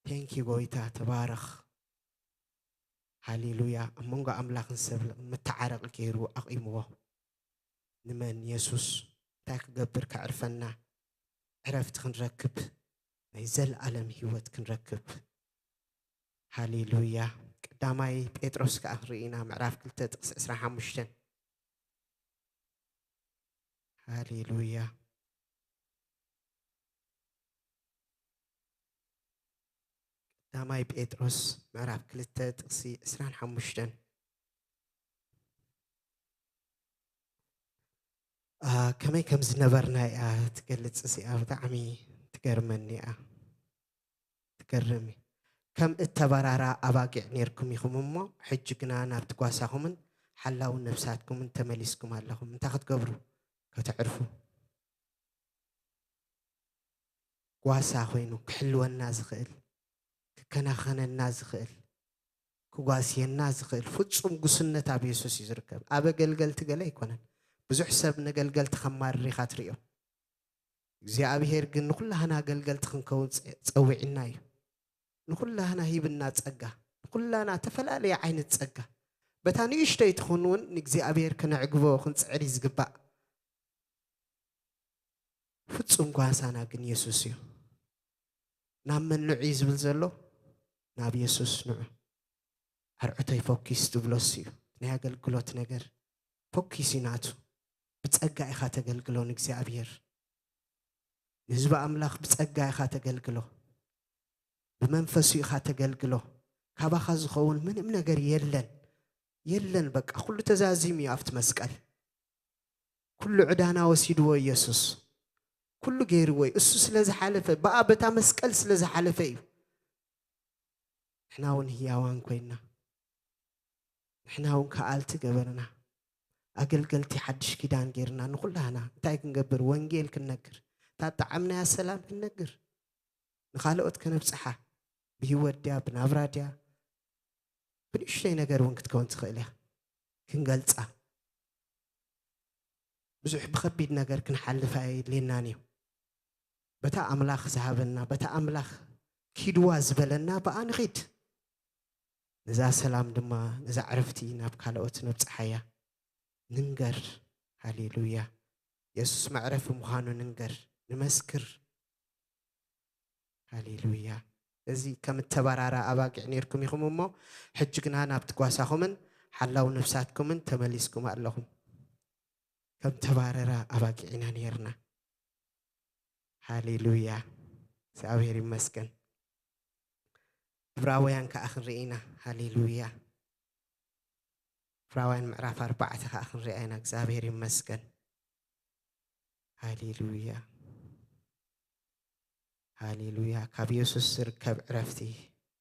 ቴንኪ ጐይታ፣ ተባረኽ። ሃሌሉያ። ኣብ መንጎ ኣምላኽን ሰብ መተዓረቂ ገይሩ ኣቑምዎ። ንመን? የሱስ። እንታይ ክገብር? ከዕርፈና። ዕረፍቲ ክንረክብ፣ ናይ ዘለኣለም ህይወት ክንረክብ። ሃሌሉያ። ቀዳማይ ጴጥሮስ ከኣ ክንርኢ ኢና፣ ምዕራፍ ክልተ ጥቕሲ ዕስራን ሓሙሽተን። ሃሌሉያ። ቀዳማይ ጴጥሮስ ምዕራፍ ክልተ ጥቕሲ ዕስራን ሓሙሽተን። አ፣ ከመይ ከም ዝነበርና እያ ትገልጽ እዚኣ፣ ብጣዕሚ ትገርመኒ እያ። እቲ ገርም እዩ። ከም እተባራራ ኣባጊዕ ኔርኩም ኢኹም እሞ፣ ሕጂ ግና ናብቲ ጓሳኹምን ሓላው ነፍሳትኩምን ተመሊስኩም ኣለኹም። እንታይ ክትገብሩ? ከተዕርፉ። ጓሳ ኮይኑ ክሕልወና ዝኽእል፣ ክከናኸነና ዝኽእል፣ ክጓስየና ዝኽእል ፍጹም ጉስነት ኣብ የሱስ እዩ ዝርከብ። ኣብ ኣገልገልቲ ገለ ኣይኮነን። ብዙሕ ሰብ ነገልገልቲ ከማርር ኢኻ ትርእዮ። እግዚኣብሄር ግን ንኹላህና ኣገልገልቲ ክንከውን ጸ-፣ ጸዊዕና እዩ። ንኹላህና ሂብና ጸጋ፣ ንኹላና ተፈላለየ ዓይነት ጸጋ። በታ ንእሽተይ ትኹን እውን ንእግዚኣብሄር ከነዕግቦ ክንጽዕር እዩ ዝግባእ። ፍጹም ጓሳና ግን የሱስ እዩ። ናብ መን ንዑ እዩ ዝብል ዘሎ? ናብ የሱስ ንዑ። ኣርዑተይ ፎኪስ ትብሎስ እዩ። ናይ ኣገልግሎት ነገር ፎኪስ እዩ ናቱ። ብጸጋ ኢኻ ተገልግሎ ንእግዚኣብሄር። ንህዝቢ ኣምላኽ ብጸጋ ኢኻ ተገልግሎ። ብመንፈሱ ኢኻ ተገልግሎ። ካባኻ ዝኸውን ምንም ነገር የለን። የለን፣ በቃ ኩሉ ተዛዚሙ እዩ ኣብቲ መስቀል። ኩሉ ዕዳና ወሲድዎ ኢየሱስ። ኩሉ ገይርዎ እዩ። እሱ ስለ ዝሓለፈ፣ ብኣ በታ መስቀል ስለ ዝሓለፈ እዩ። ንሕና እውን ህያዋን ኮይንና፣ ንሕና እውን ከኣልቲ ገበርና፣ ኣገልገልቲ ሓድሽ ኪዳን ገይርና፣ ንኹላህና እንታይ ክንገብር? ወንጌል ክንነግር፣ እታ ጣዕምናያ ሰላም ክንነግር፣ ንኻልኦት ከነብጽሓ፣ ብህይወት ድያ፣ ብናብራ ድያ፣ ብንእሽተይ ነገር እውን ክትከውን ትኽእል እያ። ክንገልጻ፣ ብዙሕ ብኸቢድ ነገር ክንሓልፍ ኣየድልየናን እዩ። በታ ኣምላኽ ዝሃበና፣ በታ ኣምላኽ ኪድዋ ዝበለና ብኣ ንኺድ። ነዛ ሰላም ድማ፣ ነዛ ዕረፍቲ ናብ ካልኦት ነብጽሓያ። ንንገር። ሃሌሉያ። የሱስ መዕረፊ ምዃኑ ንንገር፣ ንመስክር። ሃሌሉያ። እዚ ከም እተባራራ ኣባጊዕ ኔርኩም ኢኹም እሞ፣ ሕጂ ግና ናብቲ ጓሳኹምን ሓላው ነፍሳትኩምን ተመሊስኩም ኣለኹም። ከም ተባረራ ኣባጊዕ ኢና ኔርና። ሃሌሉያ። እግዚኣብሔር ይመስገን። ዕብራውያን ከኣ ክንርኢ ኢና። ሃሌሉያ። ዕብራውያን ምዕራፍ ኣርባዕተ ከኣ ክንሪኣ ኢና። እግዚኣብሔር ይመስገን። ሃሌሉያ። ሃሌሉያ። ካብ የሱስ ዝርከብ ዕረፍቲ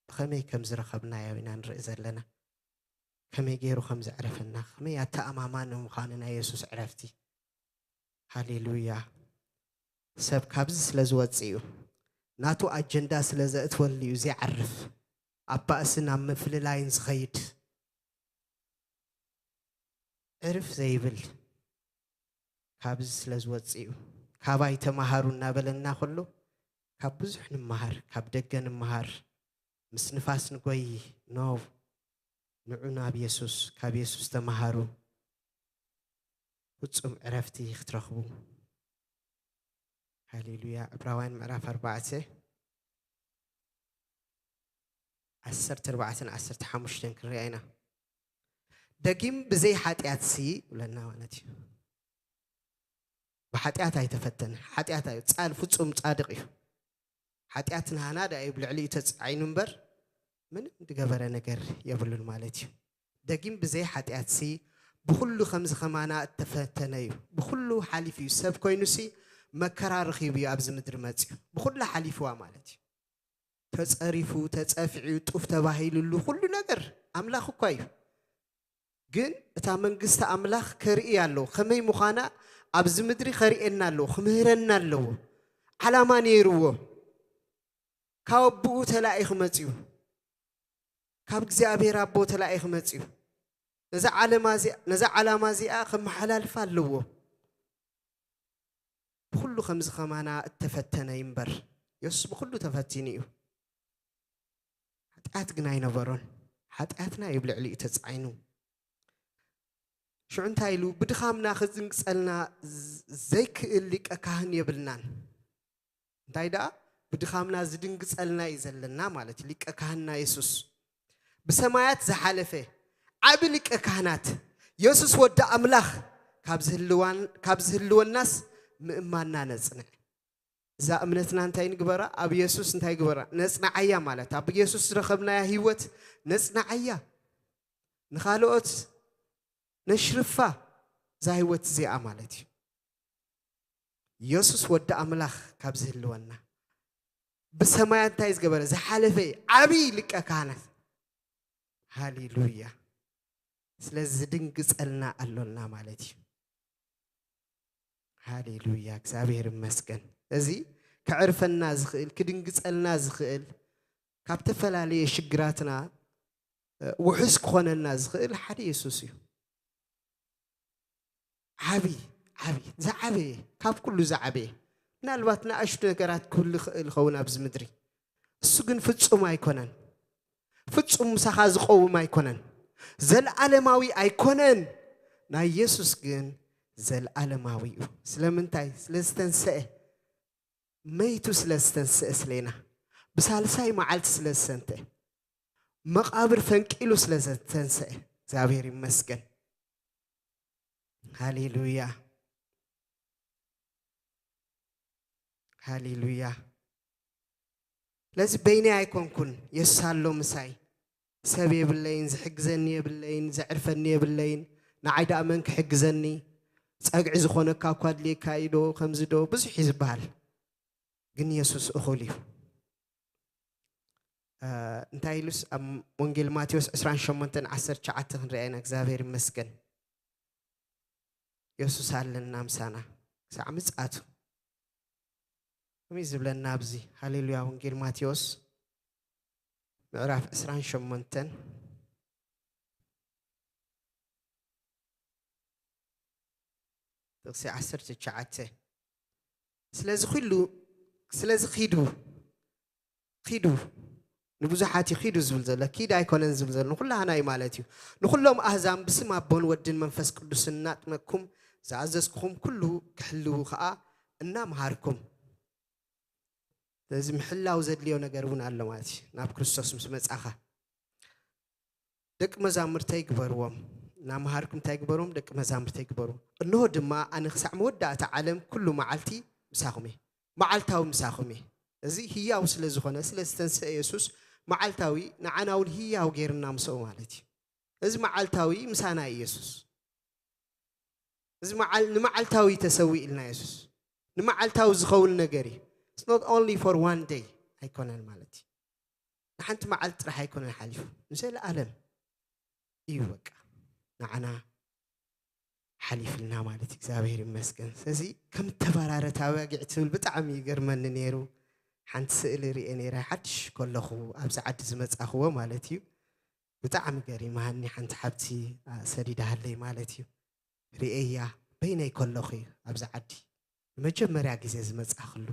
ብኸመይ ከም ዝረኸብናዮ ኢና ንርኢ ዘለና። ከመይ ገይሩ ከም ዘዕረፈና፣ ከመይ ኣተኣማማኒ ምዃኑ ናይ የሱስ ዕረፍቲ። ሃሌሉያ። ሰብ ካብዚ ስለ ዝወጽእ እዩ። ናቱ ኣጀንዳ ስለ ዘእትወሉ እዩ ዘይዓርፍ። ኣብ ባእስን ኣብ ምፍልላይን ዝኸይድ። ዕርፍ ዘይብል ካብዚ ስለ ዝወጽእ እዩ። ካባይ ተማሃሩ እናበለና ከሎ፣ ካብ ብዙሕ ንምሃር፣ ካብ ደገ ንምሃር፣ ምስ ንፋስ ንጎይ፣ ኖ፣ ንዑ ናብ የሱስ፣ ካብ የሱስ ተማሃሩ፣ ፍጹም ዕረፍቲ ክትረኽቡ። ሃሌሉያ። ዕብራውያን ምዕራፍ ኣርባዕተ፣ ዓሰርተ ኣርባዕተን ዓሰርተ ሓሙሽተን ክንሪኣ ኢና። ደጊም ብዘይ ሓጢኣትሲ ይብለና ማለት እዩ። ብሓጢኣት ኣይተፈተነ። ሓጢኣት ኣዩ። ጻል ፍጹም ጻድቕ እዩ። ሓጢኣት ንሃና ደኣ እዩ ብልዕሊኡ ተጻዒኑ እምበር፣ ምንም ዝገበረ ነገር የብሉን ማለት እዩ። ደጊም ብዘይ ሓጢኣትሲ ብኹሉ ከምዚ ከማና እተፈተነ እዩ። ብኹሉ ሓሊፉ እዩ። ሰብ ኮይኑሲ መከራ ረኺቡ እዩ ኣብዚ ምድሪ መጺኡ። ብኹላ ሓሊፍዋ ማለት እዩ። ተጸሪፉ፣ ተጸፊዑ፣ ጡፍ ተባሂሉሉ፣ ኩሉ ነገር ኣምላኽ እኳ እዩ። ግን እታ መንግስቲ ኣምላኽ ከርኢ ኣለዎ። ከመይ ምዃና ኣብዚ ምድሪ ከርእየና ኣለዎ፣ ክምህረና ኣለዎ። ዓላማ ነይርዎ። ካብ ኣቦኡ ተላኢኹ መጺኡ። ካብ እግዚኣብሔር ኣቦ ተላኢኹ መጺኡ። ነዛ ዓለማ እዚኣ፣ ነዛ ዓላማ እዚኣ ከመሓላልፋ ኣለዎ። ብኹሉ ከምዚ ከማና እተፈተነ እዩ እምበር፣ የሱስ ብኹሉ ተፈቲኑ እዩ። ሓጢኣት ግን ኣይነበሮን። ሓጢኣትና እዩ ብልዕሊኡ ተጻዒኑ። ሽዑ እንታይ ኢሉ? ብድኻምና ክድንግጸልና ዝ-፣ ዘይክእል ሊቀ ካህን የብልናን። እንታይ ደኣ? ብድኻምና ዝድንግጸልና እዩ ዘለና ማለት እዩ። ሊቀ ካህንና የሱስ። ብሰማያት ዝሓለፈ ዓቢ ሊቀ ካህናት የሱስ ወዲ ኣምላኽ ካብ ዝህልዋን-፣ ካብ ዝህልወናስ ምእማንና ነጽንዕ። እዛ እምነትና እንታይ ንግበራ? ኣብ የሱስ እንታይ ግበራ? ነጽንዓያ ማለት ኣብ የሱስ ዝረኸብናያ ህይወት ነጽንዓያ። ንኻልኦት ነሽርፋ እዛ ህይወት እዚኣ ማለት እዩ። የሱስ ወዲ ኣምላኽ ካብ ዝህልወና፣ ብሰማያት እንታይ ዝገበረ? ዝሓለፈ ዓብዪ ሊቀ ካህናት። ሃሌሉያ። ስለዚ ዝድንግጸልና ኣሎና ማለት እዩ። ሃሌሉያ፣ እግዚኣብሔር ይመስገን። እዚ ከዕርፈና ዝኽእል፣ ክድንግጸልና ዝኽእል፣ ካብ ተፈላለየ ሽግራትና፣ እ፣ ውሑስ ክኾነና ዝኽእል ሓደ የሱስ እዩ። ዓቢ፣ ዓቢ፣ ዝዓበየ፣ ካብ ኩሉ ዝዓበየ። ምናልባት ንኣሽቱ ነገራት ክህሉ ይኽእል ይኸውን ኣብዚ ምድሪ። እሱ ግን ፍጹም ኣይኮነን። ፍጹም ምሳኻ ዝቐውም ኣይኮነን። ዘለዓለማዊ ኣይኮነን። ናይ የሱስ ግን ዘለዓለማዊ እዩ። ስለምንታይ? ስለ ዝተንስአ። መይቱ ስለ ዝተንስአ ስሌና። ብሳልሳይ መዓልቲ ስለ ዝሰንተ። መቓብር ፈንቂሉ ስለ ዝተንስአ። እግዚኣብሔር ይመስገን። ሃሌሉያ። ሃሌሉያ። ስለዚ በይነይ ኣይኮንኩን፣ የሱስ ኣሎ ምሳይ። ሰብ የብለይን፣ ዝሕግዘኒ የብለይን፣ ዘዕርፈኒ የብለይን። ንዓይ ደኣ መን ክሕግዘኒ? ጸግዒ ዝኾነካ እኳ ኣድልየካ እዩ ዶ? ከምዚ ዶ? ብዙሕ እዩ ዝበሃል። ግን የሱስ እኹል እዩ። እ፣ እንታይ ኢሉስ ኣብ ወንጌል ማቴዎስ ዕስራን ሸሞንተን ዓሰርተ ትሽዓተ ክንሪኣ ኢና። እግዚኣብሔር ይመስገን። የሱስ ኣለና ምሳና ክሳዕ ምጽኣቱ። ከመይ ዝብለና ኣብዚ? ሃሌሉያ። ወንጌል ማቴዎስ ምዕራፍ ዕስራን ሸሞንተን ጥቕሲ ዓሰርተ ትሽዓተ። ስለዚ ኩሉ፣ ስለዚ ኪዱ፣ ኪዱ፣ ንብዙሓት እዩ ኪዱ ዝብል ዘሎ፣ ኪድ ኣይኮነን ዝብል ዘሎ፣ ንኹላህና እዩ ማለት እዩ። ንኹሎም ኣህዛብ ብስም ኣቦን ወድን መንፈስ ቅዱስን እናጥመቅኩም ዝኣዘዝኩኹም ኩሉ ክሕልዉ ኸኣ እናምሃርኩም። ስለዚ ምሕላው ዘድልዮ ነገር እውን ኣሎ ማለት እዩ። ናብ ክርስቶስ ምስ መጻኻ ደቂ መዛሙርተይ ግበርዎም፣ እናምሃርኩም እንታይ ግበርዎም? ደቂ መዛሙርተይ ግበርዎም። እንሆ ድማ ኣነ ክሳዕ መወዳእታ ዓለም ኩሉ መዓልቲ ምሳኹም እየ። መዓልታዊ ምሳኹም እየ። እዚ ህያው ስለ ዝኾነ፣ ስለ ዝተንስአ የሱስ መዓልታዊ ንዓና እውን ህያው ገይርና ምስኡ ማለት እዩ። እዚ መዓልታዊ ምሳና እዩ የሱስ። እዚ መዓል-፣ ንመዓልታዊ ተሰዊእልና የሱስ። ንመዓልታዊ ዝኸውን ነገር እዩ። It's not only for one day ኣይኮነን ማለት እዩ። ንሓንቲ መዓልቲ ጥራሕ ኣይኮነን ሓሊፉ። ንዘለኣለም እዩ በቃ። ንዓና ሓሊፍልና ማለት እዩ። እግዚኣብሔር ይመስገን። ስለዚ ከም ተበራረት ኣባጊዕ ትብል ብጣዕሚ ይገርመኒ ነይሩ። ሓንቲ ስእሊ ርእየ ነይረ ሓድሽ ከለኹ ኣብዚ ዓዲ ዝመጻኽዎ ማለት እዩ። ብጣዕሚ ገሪማኒ። ሓንቲ ሓብቲ፣ ኣ፣ ሰዲዳሃለይ ማለት እዩ። ርእየያ በይነይ ከለኹ እዩ ኣብዚ ዓዲ ንመጀመርያ ግዜ ዝመጻኽሉ።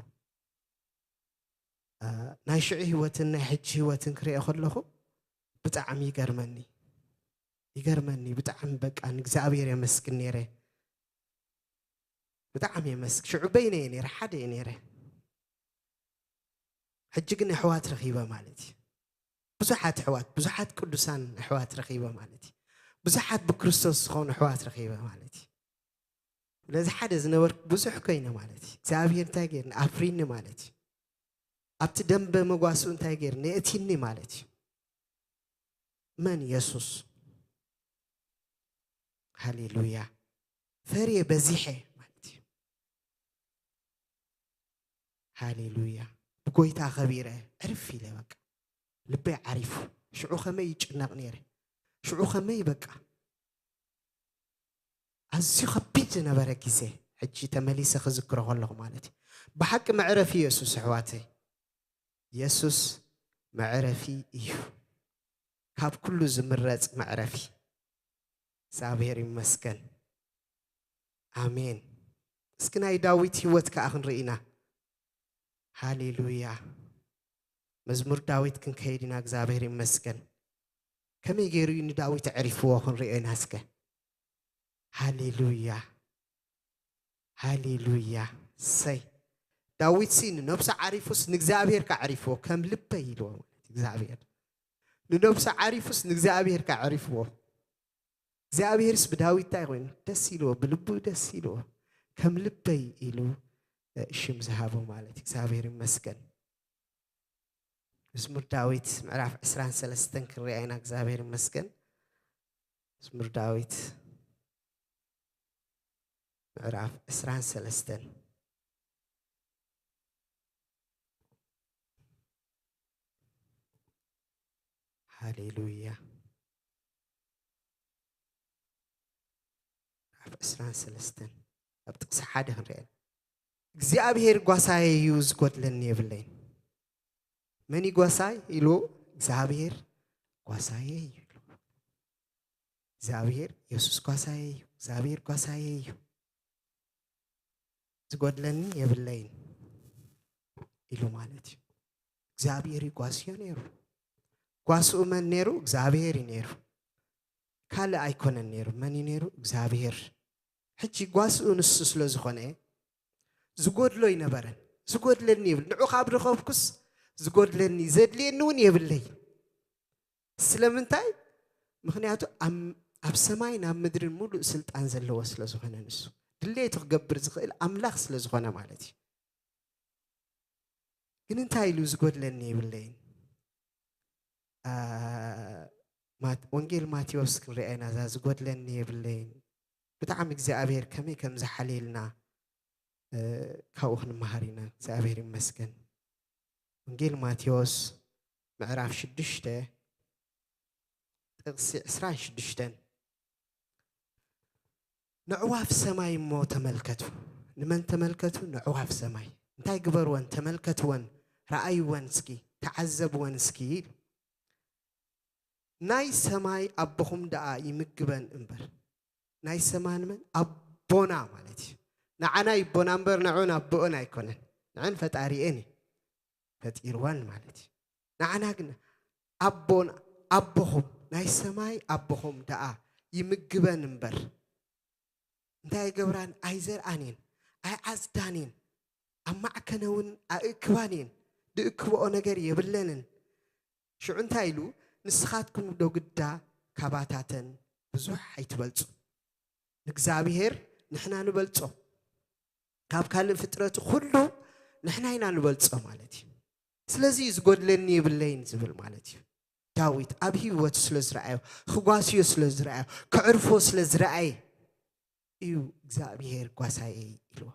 ኣ፣ ናይ ሽዑ ህይወትን ናይ ሕጂ ህይወትን ክርእዮ ከለኹ ብጣዕሚ ይገርመኒ። ይገርመኒ ብጣዕሚ በቃ ንእግዚኣብሔር የመስግን ነይረ። ብጣዕሚ የመስግ-፣ ሽዑ በይነ እየ ነይረ፣ ሓደ እየ ነይረ። ሕጂ ግን ኣሕዋት ረኺበ ማለት እዩ። ብዙሓት ኣሕዋት፣ ብዙሓት ቅዱሳን ኣሕዋት ረኺበ ማለት እዩ። ብዙሓት ብክርስቶስ ዝኾኑ ኣሕዋት ረኺበ ማለት እዩ። ስለዚ ሓደ ዝነበርኩ ብዙሕ ኮይነ ማለት እዩ። እግዚኣብሔር እንታይ ገይርኒ? ኣፍሪኒ ማለት እዩ። ኣብቲ ደንበ መጓስኡ እንታይ ገይርኒ? የእቲኒ ማለት እዩ። መን? የሱስ። ሃሌሉያ። ፈርየ በዚሐ ማለት እዩ። ሃሌሉያ። ብጎይታ ከቢረ ዕርፍ ኢለ በቃ። ልበይ ዓሪፉ። ሽዑ ከመይ ይጭነቕ ነይረ። ሽዑ ከመይ በቃ። ኣዝዩ ከቢድ ዝነበረ ግዜ፣ ሕጂ ተመሊሰ ክዝክሮ ከለኹ ማለት እዩ። ብሓቂ መዕረፊ የሱስ ኣሕዋተይ። የሱስ መዕረፊ እዩ። ካብ ኩሉ ዝምረጽ መዕረፊ። እግዚኣብሔር ይመስገን። ኣሜን። እስኪ ናይ ዳዊት ህይወት ከኣ ክንርኢ ኢና። ሃሌሉያ። መዝሙር ዳዊት ክንከይድ ኢና። እግዚኣብሔር ይመስገን። ከመይ ገይሩ እዩ ንዳዊት ኣዕሪፍዎ ክንሪኦ ኢና እስከ። ሃሌሉያ። ሃሌሉያ። ሰይ። ዳዊት ሲ ንነብሱ ዓሪፉስ ንእግዚኣብሔር ከዕሪፍዎ ከም ልበይ ኢልዎ ማለት እግዚኣብሔር። ንነብሱ ዓሪፉስ ንእግዚኣብሔር ከዕሪፍዎ። እግዚኣብሔርስ ብዳዊት እንታይ ኮይኑ? ደስ ኢልዎ፣ ብልቡ ደስ ኢልዎ። ከም ልበይ ኢሉ፣ እ፣ ሽም ዝሃቦ ማለት እዩ። እግዚኣብሔር ይመስገን። መዝሙር ዳዊት ምዕራፍ ዕስራን ሰለስተን ክንሪኣ ኢና። እግዚኣብሔር ይመስገን። መዝሙር ዳዊት ምዕራፍ ዕስራን ሰለስተን። ሃሌሉያ። ምዕራፍ ዕስራን ሰለስተን ኣብ ጥቕሲ ሓደ ክንርአ። እግዚኣብሔር ጓሳየ እዩ፣ ዝጎድለኒ የብለይን። መን እዩ ጓሳይ ኢሉ? እግዚኣብሔር ጓሳየ እዩ ኢሉ። እግዚኣብሔር፣ የሱስ ጓሳየ እዩ። እግዚኣብሔር ጓሳየ እዩ፣ ዝጎድለኒ የብለይን ኢሉ ማለት እዩ። እግዚኣብሔር እዩ ጓስዮ ነይሩ። ጓስኡ መን ነይሩ? እግዚኣብሔር እዩ ነይሩ። ካልእ ኣይኮነን ነይሩ። መን እዩ ነይሩ? እግዚኣብሔር። ሕጂ ጓስኡ ንሱ ስለ ዝኾነ ዝጎድሎ ኣይነበረን። ዝጎድለኒ ይብል። ንዑ ካብ ረኸብኩስ ዝጎድለኒ፣ ዘድልየኒ እውን የብለይ። ስለምንታይ? ምኽንያቱ ኣብ፣ ኣብ ሰማይ ናብ ምድርን ሙሉእ ስልጣን ዘለዎ ስለ ዝኾነ፣ ንሱ ድሌቱ ክገብር ዝኽእል ኣምላኽ ስለ ዝኾነ ማለት እዩ። ግን እንታይ ኢሉ? ዝጎድለኒ የብለይን። አ፣ ማት-፣ ወንጌል ማቴዎስ ክንሪኣ ኢና፣ እዛ ዝጎድለኒ የብለይን። ብጣዕሚ እግዚኣብሔር ከመይ ከም ዝሓልየልና፣ እ፣ ካብኡ ክንመሃር ኢና። እግዚኣብሔር ይመስገን። ወንጌል ማቴዎስ ምዕራፍ ሽዱሽተ ጥቕሲ ዕስራን ሽዱሽተን። ንዕዋፍ ሰማይ እሞ ተመልከቱ። ንመን ተመልከቱ? ንዕዋፍ ሰማይ። እንታይ ግበርወን? ተመልከትወን፣ ረኣይወን እስኪ፣ ተዓዘብወን እስኪ ኢሉ። ናይ ሰማይ ኣቦኹም ደኣ ይምግበን እምበር። ናይ ሰማይ ንመን? ኣቦና ማለት እዩ። ንዓና ይቦና እምበር ንዑን ኣቦኦን ኣይኮነን። ንዐን ፈጣሪኤን እዩ ፈጢርወን ማለት እዩ። ንዓና ግን ኣቦን፣ ኣቦኹም፣ ናይ ሰማይ ኣቦኹም ደኣ ይምግበን እምበር። እንታይ ኣይገብራን? ኣይዘርኣን እየን፣ ኣይዓጽዳን እየን፣ ኣብ ማዕከነ እውን ኣእክባን እየን፣ ድእክብኦ ነገር የብለንን። ሽዑ እንታይ ኢሉ? ንስኻትኩም ዶ ግዳ ካባታተን ብዙሕ ኣይትበልጹ? ንእግዚኣብሔር ንሕና ንበልጾ። ካብ ካልእ ፍጥረት ኩሉ ንሕና ኢና ንበልጾ ማለት እዩ። ስለዚ እዩ ዝጎድለኒ የብለይን ዝብል ማለት እዩ። ዳዊት ኣብ ህይወቱ ስለ ዝረኣዮ፣ ክጓስዮ ስለ ዝረኣዮ፣ ክዕርፎ ስለ ዝረኣየ እዩ እግዚኣብሔር ጓሳየይ ኢልዎ።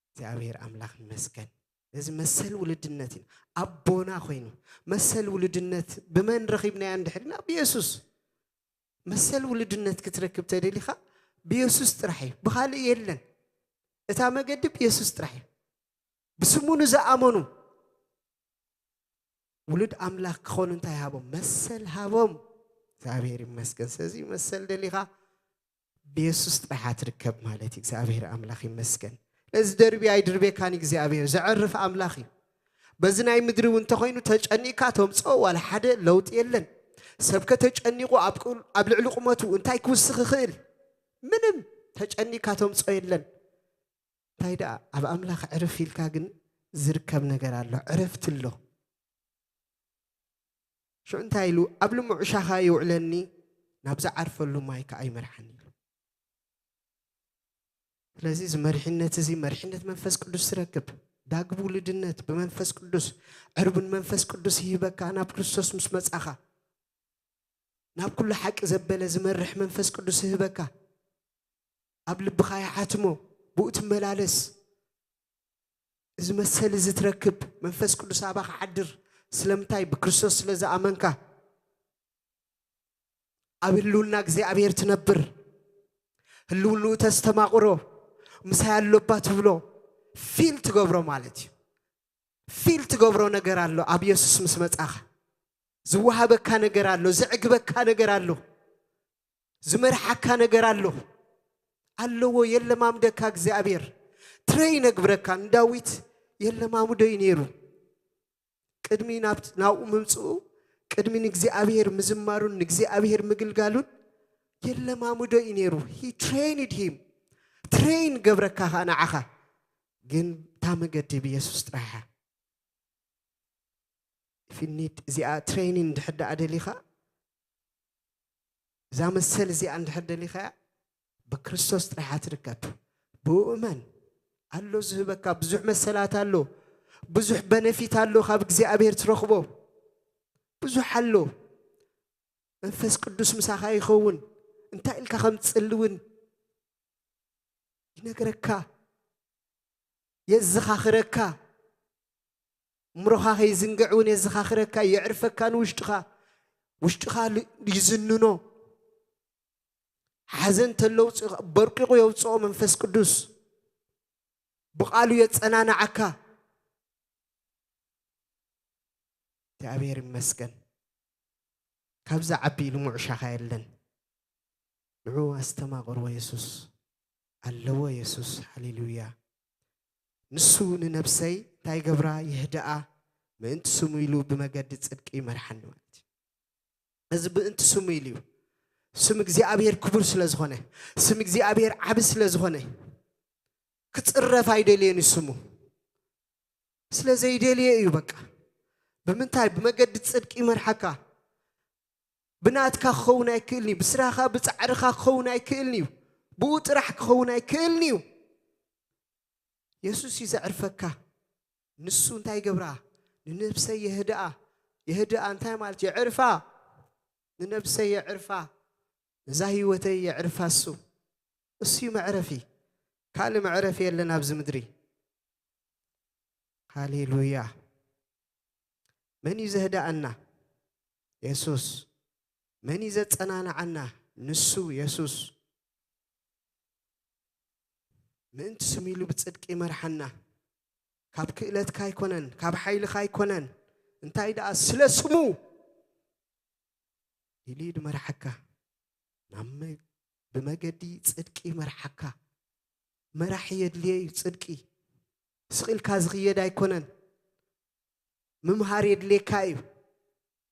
እግዚኣብሔር ኣምላኽ ይመስገን። እዚ መሰል ውልድነት እዩ። ኣቦና ኮይኑ መሰል ውልድነት ብመን ረኺብናያ እንድሕር ኢልና? ብየሱስ። መሰል ውልድነት ክትረክብ ተደሊኻ ብየሱስ ጥራሕ እዩ፣ ብኻልእ የለን። እታ መገዲ ብየሱስ ጥራሕ እዩ። ብስሙ ንዝኣመኑ ውሉድ ኣምላኽ ክኾኑ እንታይ ሃቦም? መሰል ሃቦም። እግዚኣብሔር ይመስገን። ስለዚ መሰል ደሊኻ ብየሱስ ጥራሕ ትርከብ ማለት እዩ። እግዚኣብሔር ኣምላኽ ይመስገን። ነዚ ደርቢ ኣይድርቤካን እግዚኣብሔር ዘዕርፍ ኣምላኽ እዩ። በዚ ናይ ምድሪ እውን እንተኾይኑ ተጨኒእካ ተምፅኦ ዋላ ሓደ ለውጢ የለን። ሰብከ ተጨኒቑ ኣብ ቁ-፣ ኣብ ልዕሊ ቁመቱ እንታይ ክውስኽ ይኽእል? ምንም። ተጨኒእካ ተምፅኦ የለን። እንታይ ደኣ ኣብ ኣምላኽ ዕርፍ ኢልካ ግን ዝርከብ ነገር ኣሎ። ዕረፍቲ ኣሎ። ሽዑ እንታይ ኢሉ? ኣብ ልሙዕ ሻኻ የውዕለኒ፣ ናብ ዝዓርፈሉ ማይ ከኣ ይመርሓኒ ኢሉ። ስለዚ እዚ መሪሕነት እዚ መሪሕነት መንፈስ ቅዱስ ትረክብ። ዳግም ውልድነት ብመንፈስ ቅዱስ፣ ዕርቡን መንፈስ ቅዱስ ይህበካ ናብ ክርስቶስ ምስ መጻኻ። ናብ ኩሉ ሓቂ ዘበለ ዝመርሕ መንፈስ ቅዱስ ይህበካ። ኣብ ልብኻ ይሓትሞ፣ ብኡ ትመላለስ። እዚ መሰል እዚ ትረክብ፣ መንፈስ ቅዱስ ኣባኻ ሓድር። ስለምንታይ? ብክርስቶስ ስለ ዝኣመንካ። ኣብ ህልውና እግዚኣብሔር ትነብር። ህልውንኡ ተስተማቕሮ፣ ምሳይ ኣሎባ ትብሎ፣ ፊል ትገብሮ ማለት እዩ። ፊል ትገብሮ ነገር ኣሎ። ኣብ የሱስ ምስ መጻኻ ዝወሃበካ ነገር ኣሎ፣ ዝዕግበካ ነገር ኣሎ፣ ዝመርሓካ ነገር ኣሎ። ኣለዎ፣ የለማምደካ እግዚኣብሔር። ትሬን የግብረካ። ንዳዊት የለማምዶ እዩ ነይሩ። ቅድሚ ናብ-፣ ናብኡ ምምጽኡ፣ ቅድሚ ንእግዚኣብሔር ምዝማሩን ንእግዚኣብሔር ምግልጋሉን የለማምዶ እዩ ነይሩ። He trained him። ትሬን ገብረካ ኸኣ ንዓኻ። ግን እታ መገዲ ብየሱስ ጥራሕ እያ። If you need እዚኣ ትሬኒንግ እንድሕር ደኣ ደሊኻ፣ እዛ መሰል እዚኣ እንድሕር ደሊኻያ፣ ብክርስቶስ ጥራሕ እያ ትርከብ። ብኡ እመን። ኣሎ ዝህበካ ብዙሕ መሰላት ኣሎ። ብዙሕ በነፊት ኣሎ ካብ እግዚኣብሔር ትረኽቦ። ብዙሕ ኣሎ። መንፈስ ቅዱስ ምሳኻ ይኸውን። እንታይ ኢልካ ከም ትጽሊ እውን ይነግረካ። የዘኻኽረካ። እምሮኻ ከይዝንግዕ እውን የዘኻኽረካ፣ የዕርፈካ፣ ንውሽጥኻ ውሽጥኻ ል- ይዝንኖ። ሓዘን ተለውፅእ በርቂቑ የውፅኦ መንፈስ ቅዱስ፣ ብቓሉ የፀናንዓካ። እግዚኣብሔር ይመስገን። ካብዛ ዓቢ ኢሉ ምዑሻኻ የለን። ንዑ ኣስተማቕርዎ የሱስ ኣለዎ። የሱስ ሃሌሉያ። ንሱ ንነብሰይ እንታይ ገብራ ይህድኣ፣ ምእንቲ ስሙ ኢሉ ብመገዲ ጽድቂ ይመርሓኒ ማለት እዩ። እዚ ምእንቲ ስሙ ኢሉ እዩ። ስም እግዚኣብሔር ክቡር ስለ ዝኾነ፣ ስም እግዚኣብሔር ዓቢ ስለ ዝኾነ ክጽረፍ ኣይደልየን እዩ ስሙ። ስለ ዘይደልየ እዩ በቃ። ብምንታይ? ብመገዲ ጽድቂ ይመርሓካ። ብናትካ ክኸውን ኣይክእልን እዩ። ብስራኻ ብጻዕርኻ ክኸውን ኣይክእልን እዩ። ብኡ ጥራሕ ክኸውን ኣይክእልን እዩ። የሱስ እዩ ዘዕርፈካ። ንሱ እንታይ ይገብራ? ንነብሰይ የህድኣ። የህድኣ እንታይ ማለት? የዕርፋ። ንነብሰይ የዕርፋ። እዛ ህይወተይ የዕርፋ እሱ። እሱ እዩ መዕረፊ። ካልእ መዕረፊ የለን ኣብዚ ምድሪ። ሃሌሉያ። መን እዩ ዘህድኣና? የሱስ። መን እዩ ዘጸናንዓና? ንሱ የሱስ። ምእንቲ ስሙ ኢሉ ብጽድቂ ይመርሓና። ካብ ክእለትካ ኣይኮነን፣ ካብ ሓይልኻ ኣይኮነን። እንታይ ደኣ ስለ ስሙ ኢሉ እዩ ድመርሓካ። ናብ መ- ብመገዲ ጽድቂ ይመርሓካ። መራሒ የድልየ እዩ ጽድቂ። ስቕ ኢልካ ዝኽየድ ኣይኮነን። ምምሃር የድልየካ እዩ።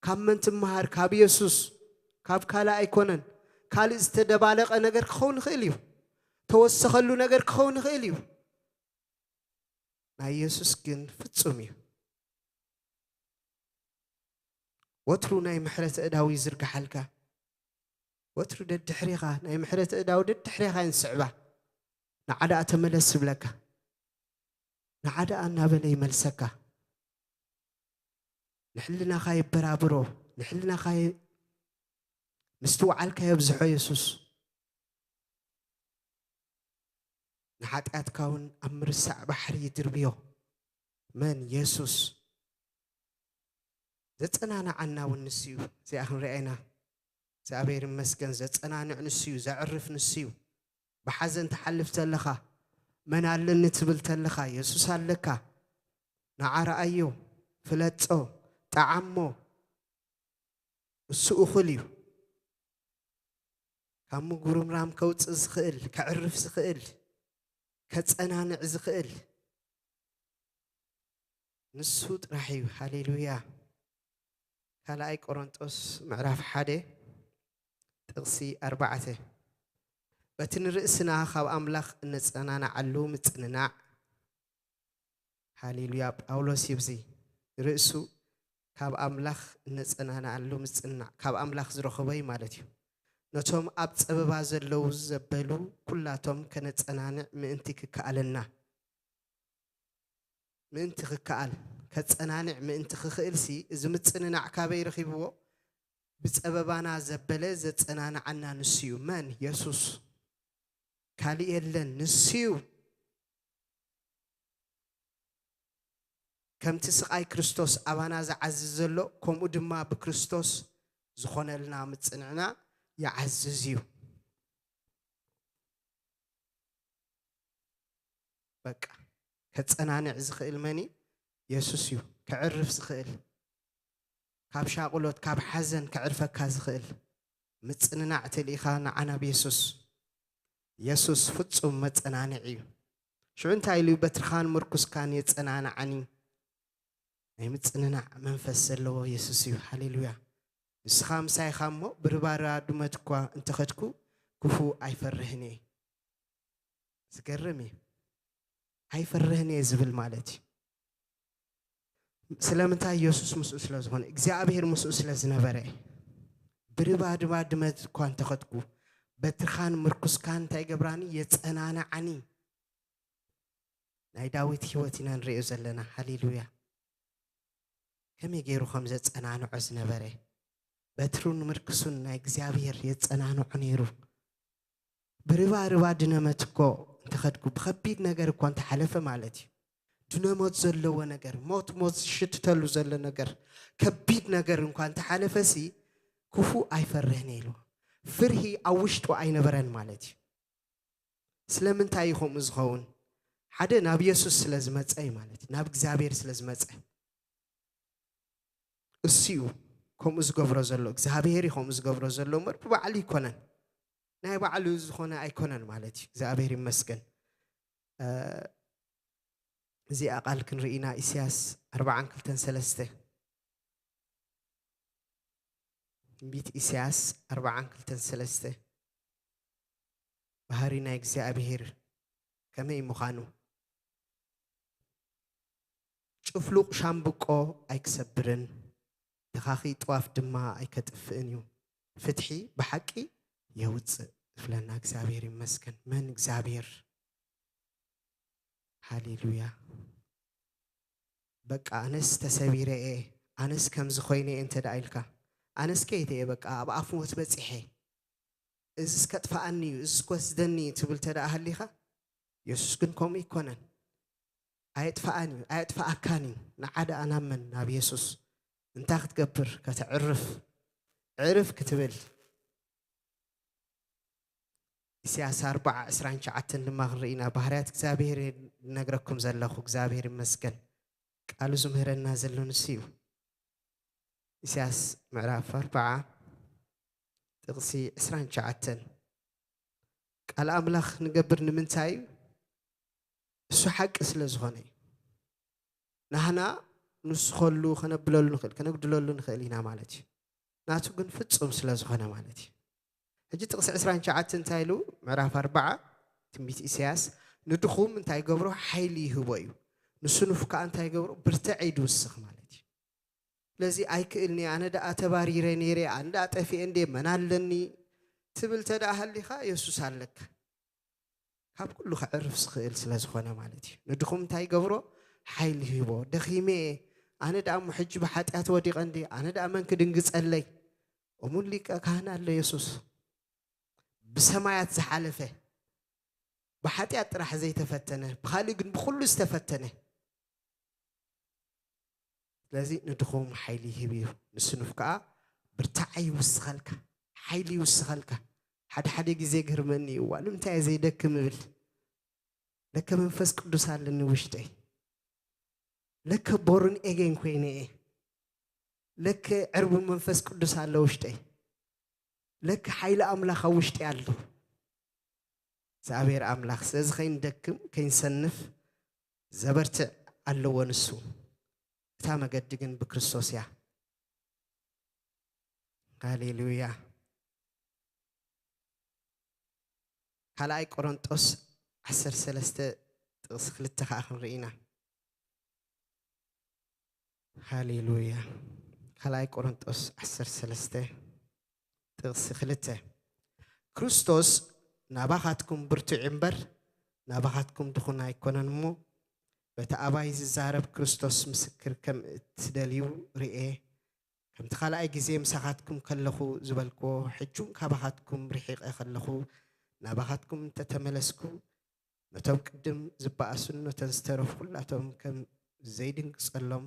ካብ መን ትምሃር? ካብ የሱስ። ካብ ካልእ ኣይኮነን። ካልእ ዝተደባለቐ ነገር ክኸውን ይኽእል እዩ። ተወሰኸሉ ነገር ክኸውን ይኽእል እዩ። ናይ የሱስ ግን ፍጹም እዩ። ወትሩ ናይ ምሕረት ኣእዳው ይዝርግሓልካ። ወትሩ ደድሕሬኻ ናይ ምሕረት ኣእዳው ደድሕሬኻ ይንስዕባ። ንዓኣ ተመለስ ይብለካ። ንዓኣ እናበለ ይመልሰካ። ንሕልናኻ የበራብሮ። ንሕልናኻ የ- ምስትውዓልካ የብዝሖ የሱስ። ንሓጢኣትካ እውን ኣብ ምርሳዕ ባሕሪ ይድርብዮ። መን? የሱስ። ዘጸናንዓና እውን ንሱ እዩ። እዚኣ ክንሪኣ ኢና። እግዚኣብሔር ይመስገን። ዘጸናንዕ ንሱ እዩ። ዘዕርፍ ንሱ እዩ። ብሓዘን ትሓልፍ ተለኻ፣ መን ኣለኒ ትብል ተለኻ፣ የሱስ ኣለካ። ንዓ ረኣዮ፣ ፍለጦ፣ ጠዓሞ። እሱ እኹል እዩ። ካብ ምጉርምራም ከውፅእ ዝኽእል፣ ከዕርፍ ዝኽእል፣ ከፀናንዕ ዝኽእል ንሱ ጥራሕ እዩ። ሃሌሉያ። ካልኣይ ቆሮንጦስ ምዕራፍ ሓደ ጥቕሲ ኣርባዕተ፣ በቲ ንርእስና ካብ ኣምላኽ እነጸናንዓሉ ምጽንናዕ፣ ሃሌሉያ፣ ጳውሎስ ይብዚ ርእሱ ካብ ኣምላኽ እነጸናንዓሉ ምጽንናዕ፣ ካብ ኣምላኽ ዝረኸቦ እዩ ማለት እዩ። ነቶም ኣብ ጸበባ ዘለዉ ዘበሉ ኩላቶም ከነጸናንዕ ምእንቲ ክከኣለና፣ ምእንቲ ክከኣል፣ ከጸናንዕ ምእንቲ ክኽእልሲ፣ እዚ ምጽንናዕ ካበይ ረኺብዎ? ብጸበባና ዘበለ ዘጸናንዓና ንሱ እዩ። መን? የሱስ። ካልእ የለን፣ ንሱ እዩ። ከምቲ ስቓይ ክርስቶስ ኣባና ዝዓዝዝ ዘሎ፣ ከምኡ ድማ ብክርስቶስ ዝኾነልና ምጽንዕና ይዓዝዝ እዩ። በቃ፣ ከጸናንዕ ዝኽእል መን እዩ? የሱስ እዩ። ከዕርፍ ዝኽእል፣ ካብ ሻቕሎት፣ ካብ ሓዘን ከዕርፈካ ዝኽእል ምጽንናዕ ተልኢኻ ንዓ ናብ የሱስ። የሱስ ፍጹም መጸናንዒ እዩ። ሽዑ እንታይ ኢሉ? በትርኻን ምርኩስካን የጸናንዓኒ። ናይ ምጽንናዕ መንፈስ ዘለዎ የሱስ እዩ። ሃሌሉያ። ንስኻ ምሳይ ኢኻ እሞ፣ ብርባራ ድመት እኳ እንተኸድኩ፣ ክፉእ ኣይፈርህን እየ። ዝገርም እዩ። ኣይፈርህን እየ ዝብል ማለት እዩ። ስለምንታይ? የሱስ ምስኡ ስለ ዝኾነ፣ እግዚኣብሔር ምስኡ ስለ ዝነበረ። ብርባርባ ድመት እኳ እንተኸድኩ፣ በትርኻን ምርኩስካን እንታይ ይገብራኒ? የጸናንዓኒ። ናይ ዳዊት ህይወት ኢና ንርእዮ ዘለና። ሃሌሉያ። ከመይ ገይሩ ከም ዘጸናንዖ ዝነበረ፣ በትሩን ምርኩሱን ናይ እግዚኣብሔር የጸናንዖ ነይሩ። ብርባርባ ድመት እኮ እንተኸድኩ፣ ብኸቢድ ነገር እኳ እንተሓለፈ ማለት እዩ፣ ድነሞት ዘለዎ ነገር፣ ሞት ሞት ዝሽትተሉ ዘሎ ነገር፣ ከቢድ ነገር እንኳ እንተሓለፈሲ ክፉእ ኣይፈርህን ኢሉ። ፍርሂ ኣብ ውሽጡ ኣይነበረን ማለት እዩ። ስለምንታይ እዩ ከምኡ ዝኸውን? ሓደ ናብ የሱስ ስለ ዝመጸ እዩ ማለት እዩ። ናብ እግዚኣብሔር ስለ ዝመጸ። እሱ እዩ ከምኡ ዝገብሮ ዘሎ፣ እግዚኣብሔር እዩ ከምኡ ዝገብሮ ዘሎ እምበር ብባዕሉ ኣይኮነን። ናይ ባዕሉ ዝኾነ ኣይኮነን ማለት እዩ። እግዚኣብሔር ይመስገን። እ፣ እዚኣ ቃል ክንርኢ ኢና። ኢሳያስ ኣርብዓን ክልተን ሰለስተ። ትንቢት ኢሳያስ ኣርብዓን ክልተን ሰለስተ። ባህሪ ናይ እግዚኣብሔር ከመይ ምዃኑ። ጭፍሉቕ ሻምብቆ ኣይክሰብርን፣ ተኻኺ ጥዋፍ ድማ ኣይከጥፍእን እዩ። ፍትሒ ብሓቂ የውጽእ ዝብለና እግዚኣብሔር ይመስገን። መን እግዚኣብሔር? ሃሌሉያ። በቃ ኣነስ ተሰቢረ እየ፣ ኣነስ ከምዚ ኮይነ እየ እንተ ደኣ ኢልካ፣ ኣነስ ከይተ እየ፣ በቃ ኣብ ኣፍ ሞት በጺሐ፣ እዝስ ከጥፍኣኒ እዩ፣ እዝስ ክወስደኒ እዩ ትብል እንተ ደኣ ሃሊኻ፣ የሱስ ግን ከምኡ ኣይኮነን። ኣየጥፍኣን እዩ፣ ኣየጥፍኣካን እዩ። ንዓ ደኣ ናብ መን? ናብ የሱስ። እንታይ ክትገብር? ከተዕርፍ። ዕርፍ ክትብል። ኢሳያስ ኣርብዓ ዕስራን ትሽዓተን ድማ ክንርኢ ኢና። ባህርያት እግዚኣብሔር ዝነግረኩም ዘለኹ፣ እግዚኣብሔር ይመስገን። ቃሉ ዝምህረና ዘሎ ንሱ እዩ። ኢሳያስ ምዕራፍ ኣርብዓ ጥቕሲ ዕስራን ትሽዓተን። ቃል ኣምላኽ ንገብር ንምንታይ እዩ? እሱ ሓቂ ስለ ዝኾነ እዩ። ናህና ንሱ ከሉ ከነብለሉ ንኽእል፣ ከነጉድለሉ ንኽእል ኢና ማለት እዩ። ናቱ ግን ፍጹም ስለ ዝኾነ ማለት እዩ። ሕጂ ጥቕሲ ዕስራን ትሽዓተን እንታይ ኢሉ? ምዕራፍ ኣርብዓ ትንቢት ኢሳያስ፣ "ንድኹም እንታይ ይገብሮ? ሓይሊ ይህቦ እዩ። ንስኑፍ ከኣ እንታይ ይገብሮ? ብርትዕ እዩ ድውስኽ" ማለት እዩ። ስለዚ ኣይክእልን እየ፣ ኣነ ደኣ ተባሪረ ነይረ፣ ኣነ ደኣ ጠፊኤ እንዴ፣ መን ኣለኒ ትብል እንተ ደኣ ሃሊኻ፣ የሱስ ኣለካ። ካብ ኩሉ ከዕርፍ ዝኽእል ስለ ዝኾነ ማለት እዩ። ንድኹም እንታይ ይገብሮ? ሓይሊ ይህቦ። ደኺመ እየ፣ ኣነ ደኣ እሞ ሕጂ ብሓጢኣት ወዲቐ እንዴ፣ ኣነ ደኣ መን ክድንግጸለይ? እሙን ሊቀ ካህን ኣሎ የሱስ። ብሰማያት ዝሓለፈ፣ ብሓጢኣት ጥራሕ ዘይተፈተነ፣ ብኻልእ ግን ብኹሉ ዝተፈተነ። ስለዚ ንድኹም ሓይሊ ይህብ እዩ፣ ንስኑፍ ከኣ ብርታዐ ይውስኸልካ፣ ሓይሊ ይውስኸልካ። ሓደ ሓደ ግዜ ግርመኒ እዩ፣ "እዋ ንምንታይ እየ ዘይደክም?" እብል። ለከ መንፈስ ቅዱስ ኣለኒ ውሽጠይ። ለከ ቦርን ኤጌን ኮይነ እየ። ለከ ዕርቡ መንፈስ ቅዱስ ኣሎ ውሽጠይ። ለከ ሓይሊ ኣምላኽ ኣብ ውሽጠይ ኣሎ። እግዚኣብሔር ኣምላኽ ስለዚ ከይንደክም፣ ከይንሰንፍ ዘበርትዕ ኣለዎ ንሱ። እታ መገዲ ግን ብክርስቶስ እያ። ሃሌሉያ። ካልኣይ ቆሮንጦስ ዓሰርተ ሰለስተ ጥቕሲ ክልተ ኸዓ ክንርኢ ኢና። ሃሌሉያ። ካልኣይ ቆሮንጦስ ዓሰርተ ሰለስተ ጥቕሲ ክልተ፣ "ክርስቶስ ናባኻትኩም ብርቱዕ እምበር ናባኻትኩም ድኹን ኣይኮነን እሞ፣ በቲ ኣባይ ዝዛረብ ክርስቶስ ምስክር ከም እትደልዩ ርኤ፣ ከምቲ ካልኣይ ግዜ ምሳኻትኩም ከለኹ ዝበልክዎ፣ ሕጂ እውን ካባኻትኩም ርሒቐ ከለኹ ናባኻትኩም እንተተመለስኩ፣ ነቶም ቅድም ዝበኣሱን ነተን ዝተረፉ ኩላቶም ከም ዘይድንግጸሎም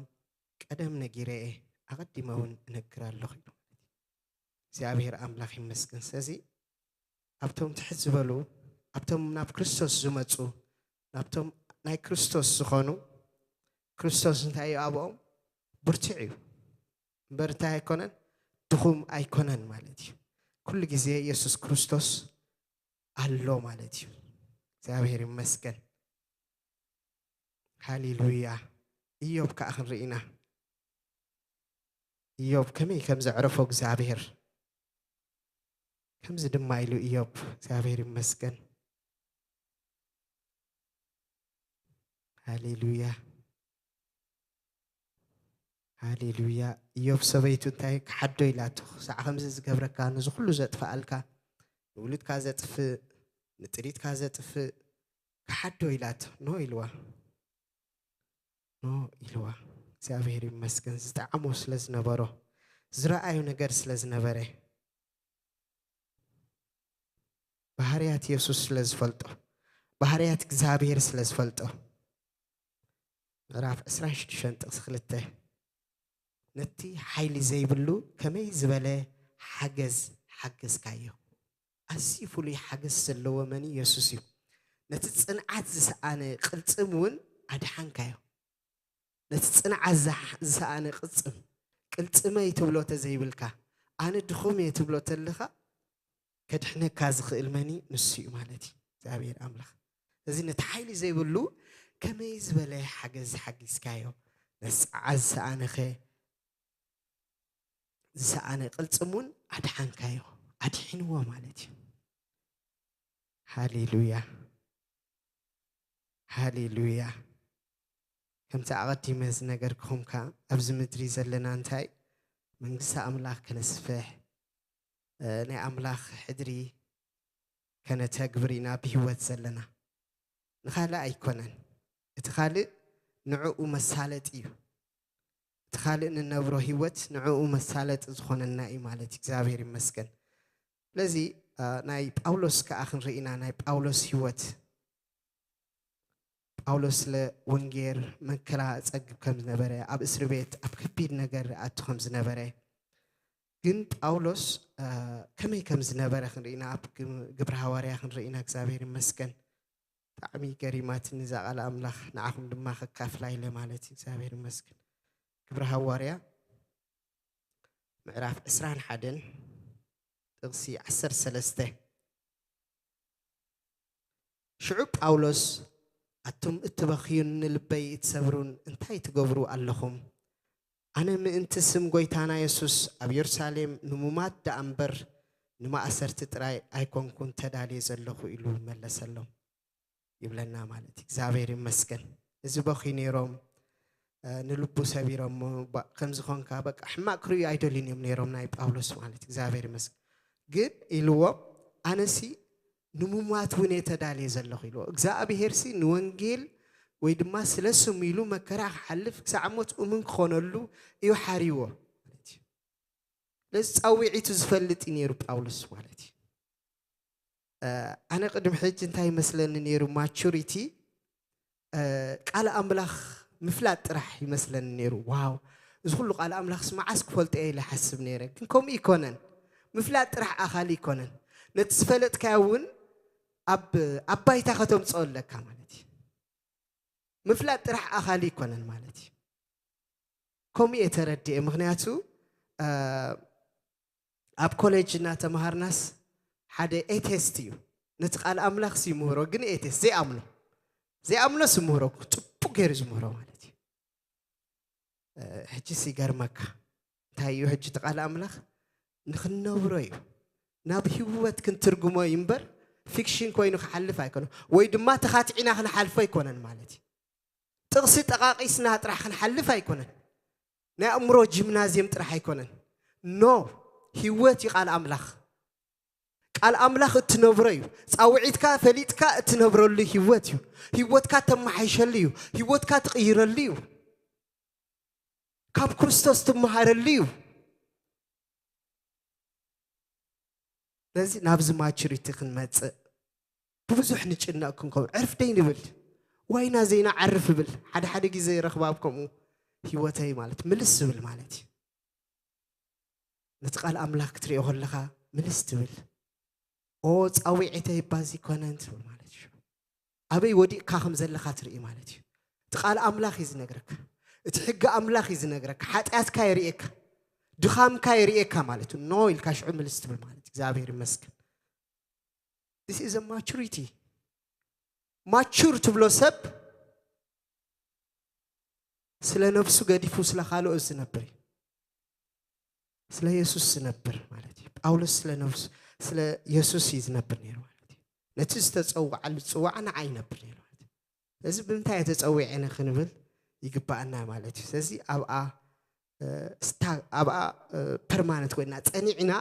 ቀደም ነጊረ እየ፣ ኣቐዲመ እውን እነግር ኣለኹ" ኢሉ። እግዚኣብሔር ኣምላኽ ይመስገን። ስለዚ ኣብቶም ትሕት ዝበሉ፣ ኣብቶም ናብ ክርስቶስ ዝመጹ፣ ናብቶም ናይ ክርስቶስ ዝኾኑ፣ ክርስቶስ እንታይ እዩ ኣብኦም? ብርቱዕ እዩ እምበር እንታይ ኣይኮነን? ድኹም ኣይኮነን ማለት እዩ። ኩሉ ግዜ የሱስ ክርስቶስ ኣሎ ማለት እዩ። እግዚኣብሔር ይመስገን። ሃሌሉያ። ኢዮብ ከኣ ክንርኢ ኢና። ኢዮብ ከመይ ከም ዘዕረፎ እግዚኣብሔር። ከምዚ ድማ ኢሉ ኢዮብ፣ እግዚኣብሔር ይመስገን። ሃሌሉያ። ሃሌሉያ። ኢዮብ ሰበይቱ እንታይ ክሓዶ ኢላቶ? "ክሳዕ ከምዚ ዝገብረካ፣ ነዚ ኩሉ ዘጥፍኣልካ፣ ንውሉድካ ዘጥፍእ፣ ንጥሪትካ ዘጥፍእ፣ ክሓዶ" ኢላቶ። "ኖ" ኢልዋ። "ኖ" ኢልዋ። እግዚኣብሔር ይመስገን። ዝጠዓሞ ስለ ዝነበሮ፣ ዝረኣዮ ነገር ስለ ዝነበረ፣ ባህርያት የሱስ ስለ ዝፈልጦ፣ ባህርያት እግዚኣብሔር ስለ ዝፈልጦ፣ ምዕራፍ ዕስራን ሽዱሽተን ጥቕሲ ክልተ፣ ነቲ ሓይሊ ዘይብሉ ከመይ ዝበለ ሓገዝ ሓገዝካዮ። ኣዝዩ ፍሉይ ሓገዝ ዘለዎ መን እዩ? የሱስ እዩ። ነቲ ጽንዓት ዝሰኣነ ቅልጽም እውን ኣድሓንካዮ። ነቲ ጽንዓት ዝሓ- ዝሰኣነ ቅልጽም፣ ቅልጽመይ ትብሎ ተዘይብልካ፣ ኣነ ድኹም እየ ትብሎ ተለኻ፣ ከድሕነካ ዝኽእል መን እዩ? ንሱ እዩ ማለት እዩ፣ እግዚኣብሔር ኣምላኽ። እዚ ነቲ ሓይሊ ዘይብሉ ከመይ ዝበለ ሓገዝ ሓጊዝካዮ? ነቲ ጽንዓት ዝሰኣነኸ፣ ዝሰኣነ ቅልጽም እውን ኣድሓንካዮ፣ ኣድሒንዎ ማለት እዩ። ሃሌሉያ፣ ሃሌሉያ። ከምቲ ኣቐዲመ ዝነገርኩኹም ከኣ፣ ኣብዚ ምድሪ ዘለና እንታይ፣ መንግስቲ ኣምላኽ ከነስፍሕ፣ እ፣ ናይ ኣምላኽ ሕድሪ ከነተግብር ኢና ብህይወት ዘለና። ንኻልእ ኣይኮነን። እቲ ካልእ ንዕኡ መሳለጢ እዩ። እቲ ካልእ ንነብሮ ህይወት ንዕኡ መሳለጢ ዝኾነና እዩ ማለት እዩ። እግዚኣብሔር ይመስገን። ስለዚ፣ እ፣ ናይ ጳውሎስ ከኣ ክንርኢ ኢና፣ ናይ ጳውሎስ ህይወት። ጳውሎስ ስለ ወንጌል መከራ ጸግብ ከም ዝነበረ፣ ኣብ እስሪ ቤት ኣብ ከቢድ ነገር ኣቱ ከም ዝነበረ፣ ግን ጳውሎስ፣ እ፣ ከመይ ከም ዝነበረ ክንርኢ ኢና፣ ኣብ ግ-፣ ግብሪ ሃዋርያ ክንርኢ ኢና። እግዚኣብሔር ይመስገን። ብጣዕሚ ገሪማትኒ እዛ ቃል ኣምላኽ፣ ንዓኹም ድማ ከካፍላ ኢለ ማለት እዩ። እግዚኣብሔር ይመስገን። ግብሪ ሃዋርያ ምዕራፍ ዕስራን ሓደን ጥቕሲ ዓሰርተ ሰለስተ። ሽዑ ጳውሎስ፣ ኣቱም እትበኽዩን ንልበይ እትሰብሩን እንታይ ትገብሩ ኣለኹም? ኣነ ምእንቲ ስም ጐይታና የሱስ ኣብ የሩሳሌም ንሙማት ደኣ እምበር ንማእሰርቲ ጥራይ ኣይኮንኩን ተዳልየ ዘለኹ ኢሉ መለሰሎም ይብለና ማለት እዩ። እግዚኣብሔር ይመስገን። እዚ በኺ ነይሮም፣ እ፣ ንልቡ ሰቢሮሞ፣ ባ-፣ ከምዚ ኾንካ በቃ ሕማቕ ክርእዩ ኣይደልዩን እዮም ነይሮም ናይ ጳውሎስ ማለት እዩ። እግዚኣብሔር ይመስገን። ግን ኢልዎም፣ ኣነሲ ንሙማት እውን እየ ተዳልየ ዘለኹ ኢልዎ። እግዚኣብሔርሲ ንወንጌል ወይ ድማ ስለ ስሙ ኢሉ መከራ ክሓልፍ ክሳዕ ሞት እሙን ክኾነሉ እዩ ሓርይዎ ማለት እዩ። ስለዚ ጻውዒቱ ዝፈልጥ እዩ ነይሩ ጳውሎስ ማለት እዩ። እ፣ ኣነ ቅድሚ ሕጂ እንታይ ይመስለኒ ነይሩ፣ ማቹሪቲ፣ እ፣ ቃል ኣምላኽ ምፍላጥ ጥራሕ ይመስለኒ ነይሩ። ዋው፣ እዚ ኩሉ ቃል ኣምላኽስ መዓስ ክፈልጦ እየ ኢለ ሓስብ ነይረ። ግን ከምኡ ይኮነን። ምፍላጥ ጥራሕ ኣኻሊ ይኮነን። ነቲ ዝፈለጥካዮ እውን ኣብ፣ ኣብ ባይታ ከተምጽኦ ኣለካ ማለት እዩ። ምፍላጥ ጥራሕ ኣኻሊ ይኮነን ማለት እዩ። ከምኡ እየ ተረዲኤ። ምኽንያቱ፣ እ፣ ኣብ ኮሌጅ እናተምሃርናስ ሓደ ኤቴስት እዩ። ነቲ ቃል ኣምላኽሲ ይምህሮ፣ ግን ኤቴስት ዘይኣምኖ፣ ዘይኣምኖስ ይምህሮ፣ ጽቡቕ ገይሩ ዝምህሮ ማለት እዩ። እ፣ ሕጂስ ይገርመካ። እንታይ እዩ ሕጂ እቲ ቃል ኣምላኽ? ንኽንነብሮ እዩ። ናብ ህይወት ክንትርጉሞ እዩ እምበር፣ ፊክሽን ኮይኑ ክሓልፍ ኣይኮነን። ወይ ድማ ተኻትዒና ክንሓልፎ ኣይኮነን ማለት እዩ። ጥቕሲ ጠቓቒስና ጥራሕ ክንሓልፍ ኣይኮነን። ናይ ኣእምሮ ጂምናዝየም ጥራሕ ኣይኮነን። ኖ፣ ህይወት እዩ ቃል ኣምላኽ። ቃል ኣምላኽ እትነብሮ እዩ። ጻውዒትካ ፈሊጥካ እትነብረሉ ህይወት እዩ። ህይወትካ ተመሓይሸሉ እዩ። ህይወትካ ትቕይረሉ እዩ። ካብ ክርስቶስ ትመሃረሉ እዩ። ስለዚ ናብዚ ማቹሪቲ ክንመጽእ ብብዙሕ ንጭነቕ ክንከውን፣ ዕርፍ ደይ ንብል፣ ዋይና ዘይና ዓርፍ እብል። ሓደ ሓደ ግዜ ረኽባብ ከምኡ ህይወተይ ማለት ምልስ ዝብል ማለት እዩ። ነቲ ቃል ኣምላኽ ክትሪኦ ከለኻ ምልስ ትብል። ኦ ጻዊዒተይ ባዚ ኮነን ትብል ማለት እዩ። ኣበይ ወዲቕካ ከም ዘለኻ ትርኢ ማለት እዩ። እቲ ቃል ኣምላኽ እዩ ዝነግረካ። እቲ ሕጊ ኣምላኽ እዩ ዝነግረካ። ሓጢኣትካ የርእየካ። ድኻምካ የርእየካ ማለት እዩ። ኖ ኢልካ ሽዑ ምልስ ትብል ማለት እዩ። እግዚኣብሔር ይመስገን። This is a maturity. ማቹር ትብሎ ሰብ ስለ ነብሱ ገዲፉ ስለ ካልኦት ዝነብር እዩ። ስለ የሱስ ዝነብር ማለት እዩ። ጳውሎስ ስለ ነብሱ፣ ስለ የሱስ እዩ ዝነብር ነይሩ ማለት እዩ። ነቲ ዝተጸውዓሉ ጽዋዕ ንዓ ይነብር ነይሩ ማለት እዩ። እዚ ብምንታይ እየ ተጸዊዐ ንክንብል ይግባኣና ማለት እዩ። ስለዚ ኣብኣ፣ እ፣ ስታ-፣ ኣብኣ፣ እ፣ ፐርማነንት ኮይና ጸኒዕና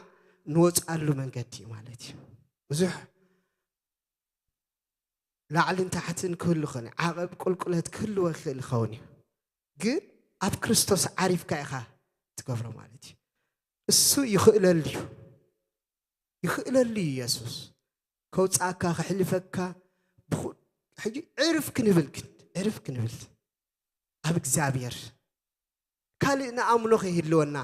ንወጽኣሉ መንገዲ እዩ ማለት እዩ። ብዙሕ ላዕልን ታሕትን ክህሉ ይኽእል እዩ። ዓቐብ ቁልቁለት ክህልዎ ይኽእል ይኸውን እዩ። ግን ኣብ ክርስቶስ ዓሪፍካ ኢኻ ትገብሮ ማለት እዩ። እሱ ይኽእለሉ እዩ። ይኽእለሉ እዩ የሱስ። ከውጽኣካ፣ ከሕልፈካ፣ ብኹ-፣ ሕጂ ዕርፍ ክንብል ግን፣ ዕርፍ ክንብል። ኣብ እግዚኣብሔር። ካልእ ንኣምኖ ከይህልወና፣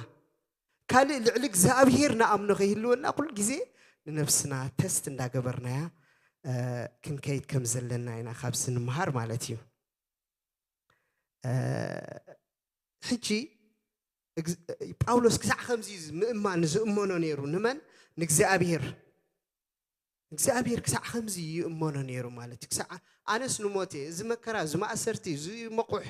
ካልእ ልዕሊ እግዚኣብሔር ንኣምኖ ከይህልወና፣ ኩሉ ግዜ ንነብስና ተስት እንዳገበርናያ እ፣ ክንከይድ ከም ዘለና ኢና ካብዚ ንምሃር ማለት እዩ። እ፣ ሕጂ እግዝ-፣ ጳውሎስ ክሳዕ ከምዚ ምእማን ዝእመኖ ነይሩ። ንመን? ንእግዚኣብሔር። እግዚኣብሔር ክሳዕ ከምዚ ይእመኖ ነይሩ ማለት እዩ። ክሳዕ ኣነስ ንሞት እየ፣ እዚ መከራ፣ እዚ ማእሰርቲ፣ እዚ መቑሕ፣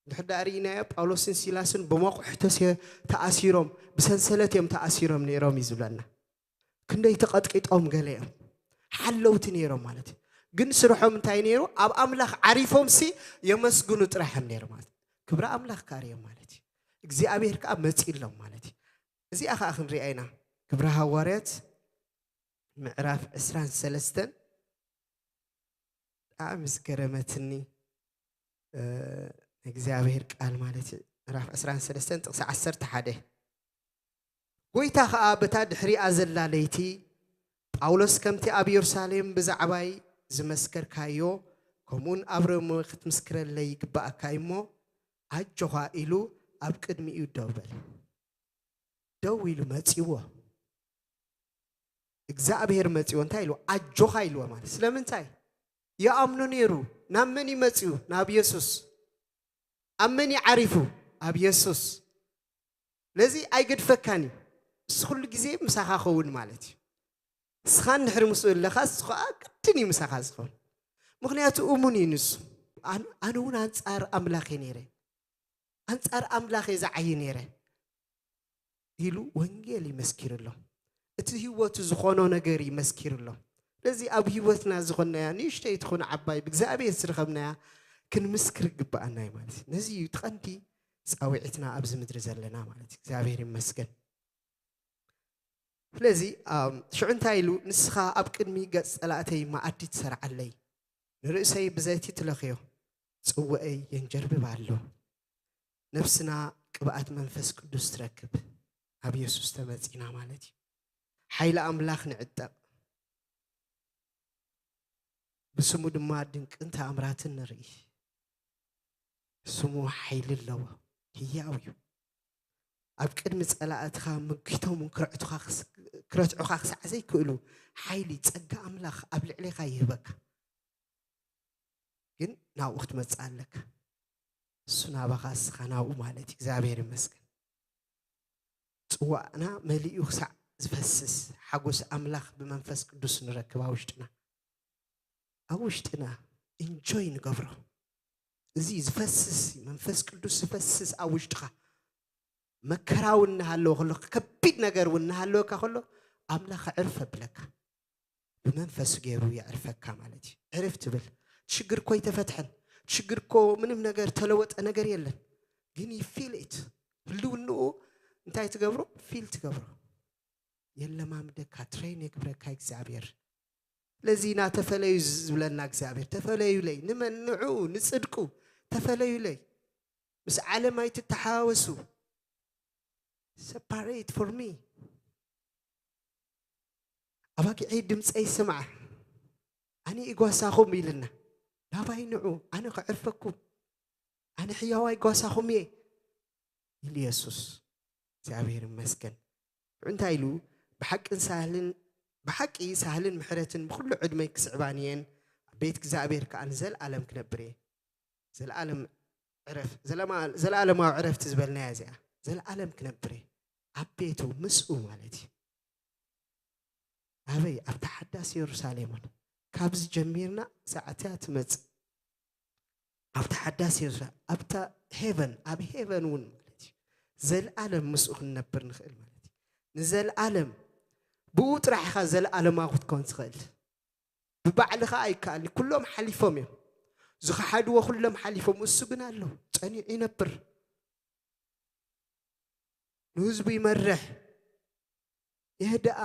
እንድሕር ደኣ ርኢናዮ፣ ጳውሎስን ሲላስን ብመቑሕ ተሴ-፣ ተኣሲሮም፣ ብሰንሰለት እዮም ተኣሲሮም ነይሮም እዩ ዝብለና። ክንደይ ተቐጥቂጦም ገለ እዮም። ሓለውቲ ነይሮም ማለት እዩ። ግን ስርሖም እንታይ ነይሩ? ኣብ ኣምላኽ ዓሪፎም ሲ የመስግኑ ጥራሕ እዮም ነይሩ ማለት እዩ። ክብሪ ኣምላኽ ካርዮም ማለት እዩ። እግዚኣብሔር ከኣ መጺሎም ማለት እዩ። እዚኣ ከኣ ክንሪኣ ኢና። ግብረ ሃዋርያት ምዕራፍ ዕስራን ሰለስተን ብጣዕሚ ዝገረመትኒ፣ እ፣ እግዚኣብሔር ቃል ማለት እዩ። ምዕራፍ ዕስራን ሰለስተን ጥቕሲ ዓሰርተ ሓደ። ጐይታ ኸኣ በታ ድሕሪኣ ዘላ ለይቲ፣ ጳውሎስ ከምቲ ኣብ የሩሳሌም ብዛዕባይ ዝመስከርካዮ፣ ከምኡውን ኣብ ሮሜ ክትምስክረለይ ይግብኣካ እዩ እሞ፣ ኣጆኻ ኢሉ ኣብ ቅድሚኡ ደው በለ። ደው ኢሉ መጺዎ። እግዚኣብሔር መጺዎ እንታይ ኢልዎ? ኣጆኻ ኢልዎ ማለት ስለምንታይ? ይኣምኖ ነይሩ። ናብ መን እዩ መጺኡ? ናብ የሱስ። ኣብ መን እዩ ዓሪፉ? ኣብ የሱስ። ስለዚ ኣይገድፈካን እዩ። እሱ ኩሉ ግዜ ምሳኻ ኸውን ማለት እዩ። ንስኻ እንድሕሪ ምስኡ ኣለኻ፣ እሱ ኸኣ ግድን እዩ ምሳኻ ዝኸውን። ምኽንያቱ እሙን እዩ ንሱ። ኣን-፣ ኣነ እውን ኣንጻር ኣምላኽ እየ ነይረ። ኣንጻር ኣምላኽ እየ ዝዓዪ ነይረ ኢሉ ወንጌል ይመስኪርሎም። እቲ ህይወቱ ዝኾኖ ነገር ይመስኪርሎም። ስለዚ ኣብ ህይወትና ዝኾንናያ ንእሽተይ ትኹን ዓባይ ብእግዚኣብሔር ዝረኸብናያ ክንምስክር ይግብኣና እዩ ማለት እዩ። ነዚ እዩ እቲ ቀንዲ ጻውዒትና ኣብዚ ምድሪ ዘለና ማለት እዩ። እግዚኣብሔር ይመስገን። ስለዚ፣ ኣም፣ ሽዑ እንታይ ኢሉ? "ንስኻ ኣብ ቅድሚ ገጽ ጸላእተይ መኣዲ ትሰርዓለይ፣ ንርእሰይ ብዘይቲ ትለኽዮ፣ ጽዋኣይ የንጀርብብ ኣሎ።" ነፍስና ቅብኣት መንፈስ ቅዱስ ትረክብ። ኣብ የሱስ ተመጺና ማለት እዩ። ሓይሊ ኣምላኽ ንዕጠቕ። ብስሙ ድማ ድንቅን ተኣምራትን ንርኢ። ስሙ ሓይሊ ኣለዎ፣ ህያው እዩ። ኣብ ቅድሚ ጸላእትኻ ምጒቶም እውን ክረዕቱኻ ክስ-፣ ክረትዑኻ ክሳዕ ዘይክእሉ፣ ሓይሊ፣ ጸጋ ኣምላኽ ኣብ ልዕሌኻ ይህበካ። ግን ናብኡ ክትመጽእ ኣለካ። እሱ ናባኻ፣ እስኻ ናብኡ ማለት እዩ። እግዚኣብሔር ይመስገን። ጽዋእና መሊኡ ክሳዕ ዝፈስስ፣ ሓጎስ ኣምላኽ ብመንፈስ ቅዱስ ንረክብ ኣብ ውሽጥና። ኣብ ውሽጥና ኢንጆይ ንገብሮ። እዚ ዝፈስስ፣ መንፈስ ቅዱስ ዝፈስስ ኣብ ውሽጥኻ፣ መከራ እውን እናሃለወ ከሎ፣ ከቢድ ነገር እውን እናሃለወካ ከሎ፣ ኣምላኽ ኣዕርፍ ኣብለካ። ብመንፈሱ ገይሩ የዕርፈካ ማለት እዩ። ዕርፍ ትብል። ሽግር እኮ ኣይተፈትሐን። ሽግር እኮ ምንም ነገር ተለወጠ ነገር የለን። ግን you feel it። ህልውንኡ እንታይ ትገብሮ? ፊል ትገብሮ። የለማምደካ፣ ትሬን የግብረካ እግዚኣብሔር። ስለዚ ኢና ተፈለዩ ዝብለና እግዚኣብሔር። ተፈለዩለይ። ንመን? ንዕኡ፣ ንጽድቁ። ተፈለዩለይ። ምስ ዓለም ኣይትተሓዋወሱ። Separate for me። ኣባጊዐይ ድምፀይ ስምዓ፣ ኣነ እየ ጓሳኹም ኢልና። ናባይ ንዑ፣ ኣነ ከዕርፈኩም፣ ኣነ ሕያዋይ ጓሳኹም እየ ኢሉ የሱስ። እግዚኣብሔር ይመስገን። እንታይ ኢሉ? "ብሓቅን ሳህልን፣ ብሓቂ ሳህልን ምሕረትን ብኹሉ ዕድመይ ክስዕባን እየን፣ ኣብ ቤት እግዚኣብሔር ከኣ ንዘለኣለም ክነብር እየ።" ዘለኣለም ዕረፍ-፣ ዘለማ-፣ ዘለኣለማዊ ዕረፍቲ ዝበልናያ እዚኣ። ዘለኣለም ክነብር እየ ኣብ ቤቱ፣ ምስኡ ማለት እዩ። ኣበይ? ኣብታ ሓዳስ የሩሳሌምን። ካብዚ ጀሚርና ክሳዕ እቲኣ ትመጽእ። ኣብታ ሓዳስ የሩሳሌም፣ ኣብታ ሄቨን፣ ኣብ ሄቨን እውን ማለት እዩ። ዘለኣለም ምስኡ ክንነብር ንኽእል ማለት እዩ። ንዘለኣለም ብኡ ጥራሕ ኢኻ ዘለኣለማዊ ክትከውን ትኽእል። ብባዕልኻ ኣይከኣልን። ኩሎም ሓሊፎም እዮም። ዝኸሓድዎ ኩሎም ሓሊፎም፣ እሱ ግን ኣሎ፣ ጸኒዑ ይነብር። ንህዝቡ ይመርሕ፣ የህድኣ።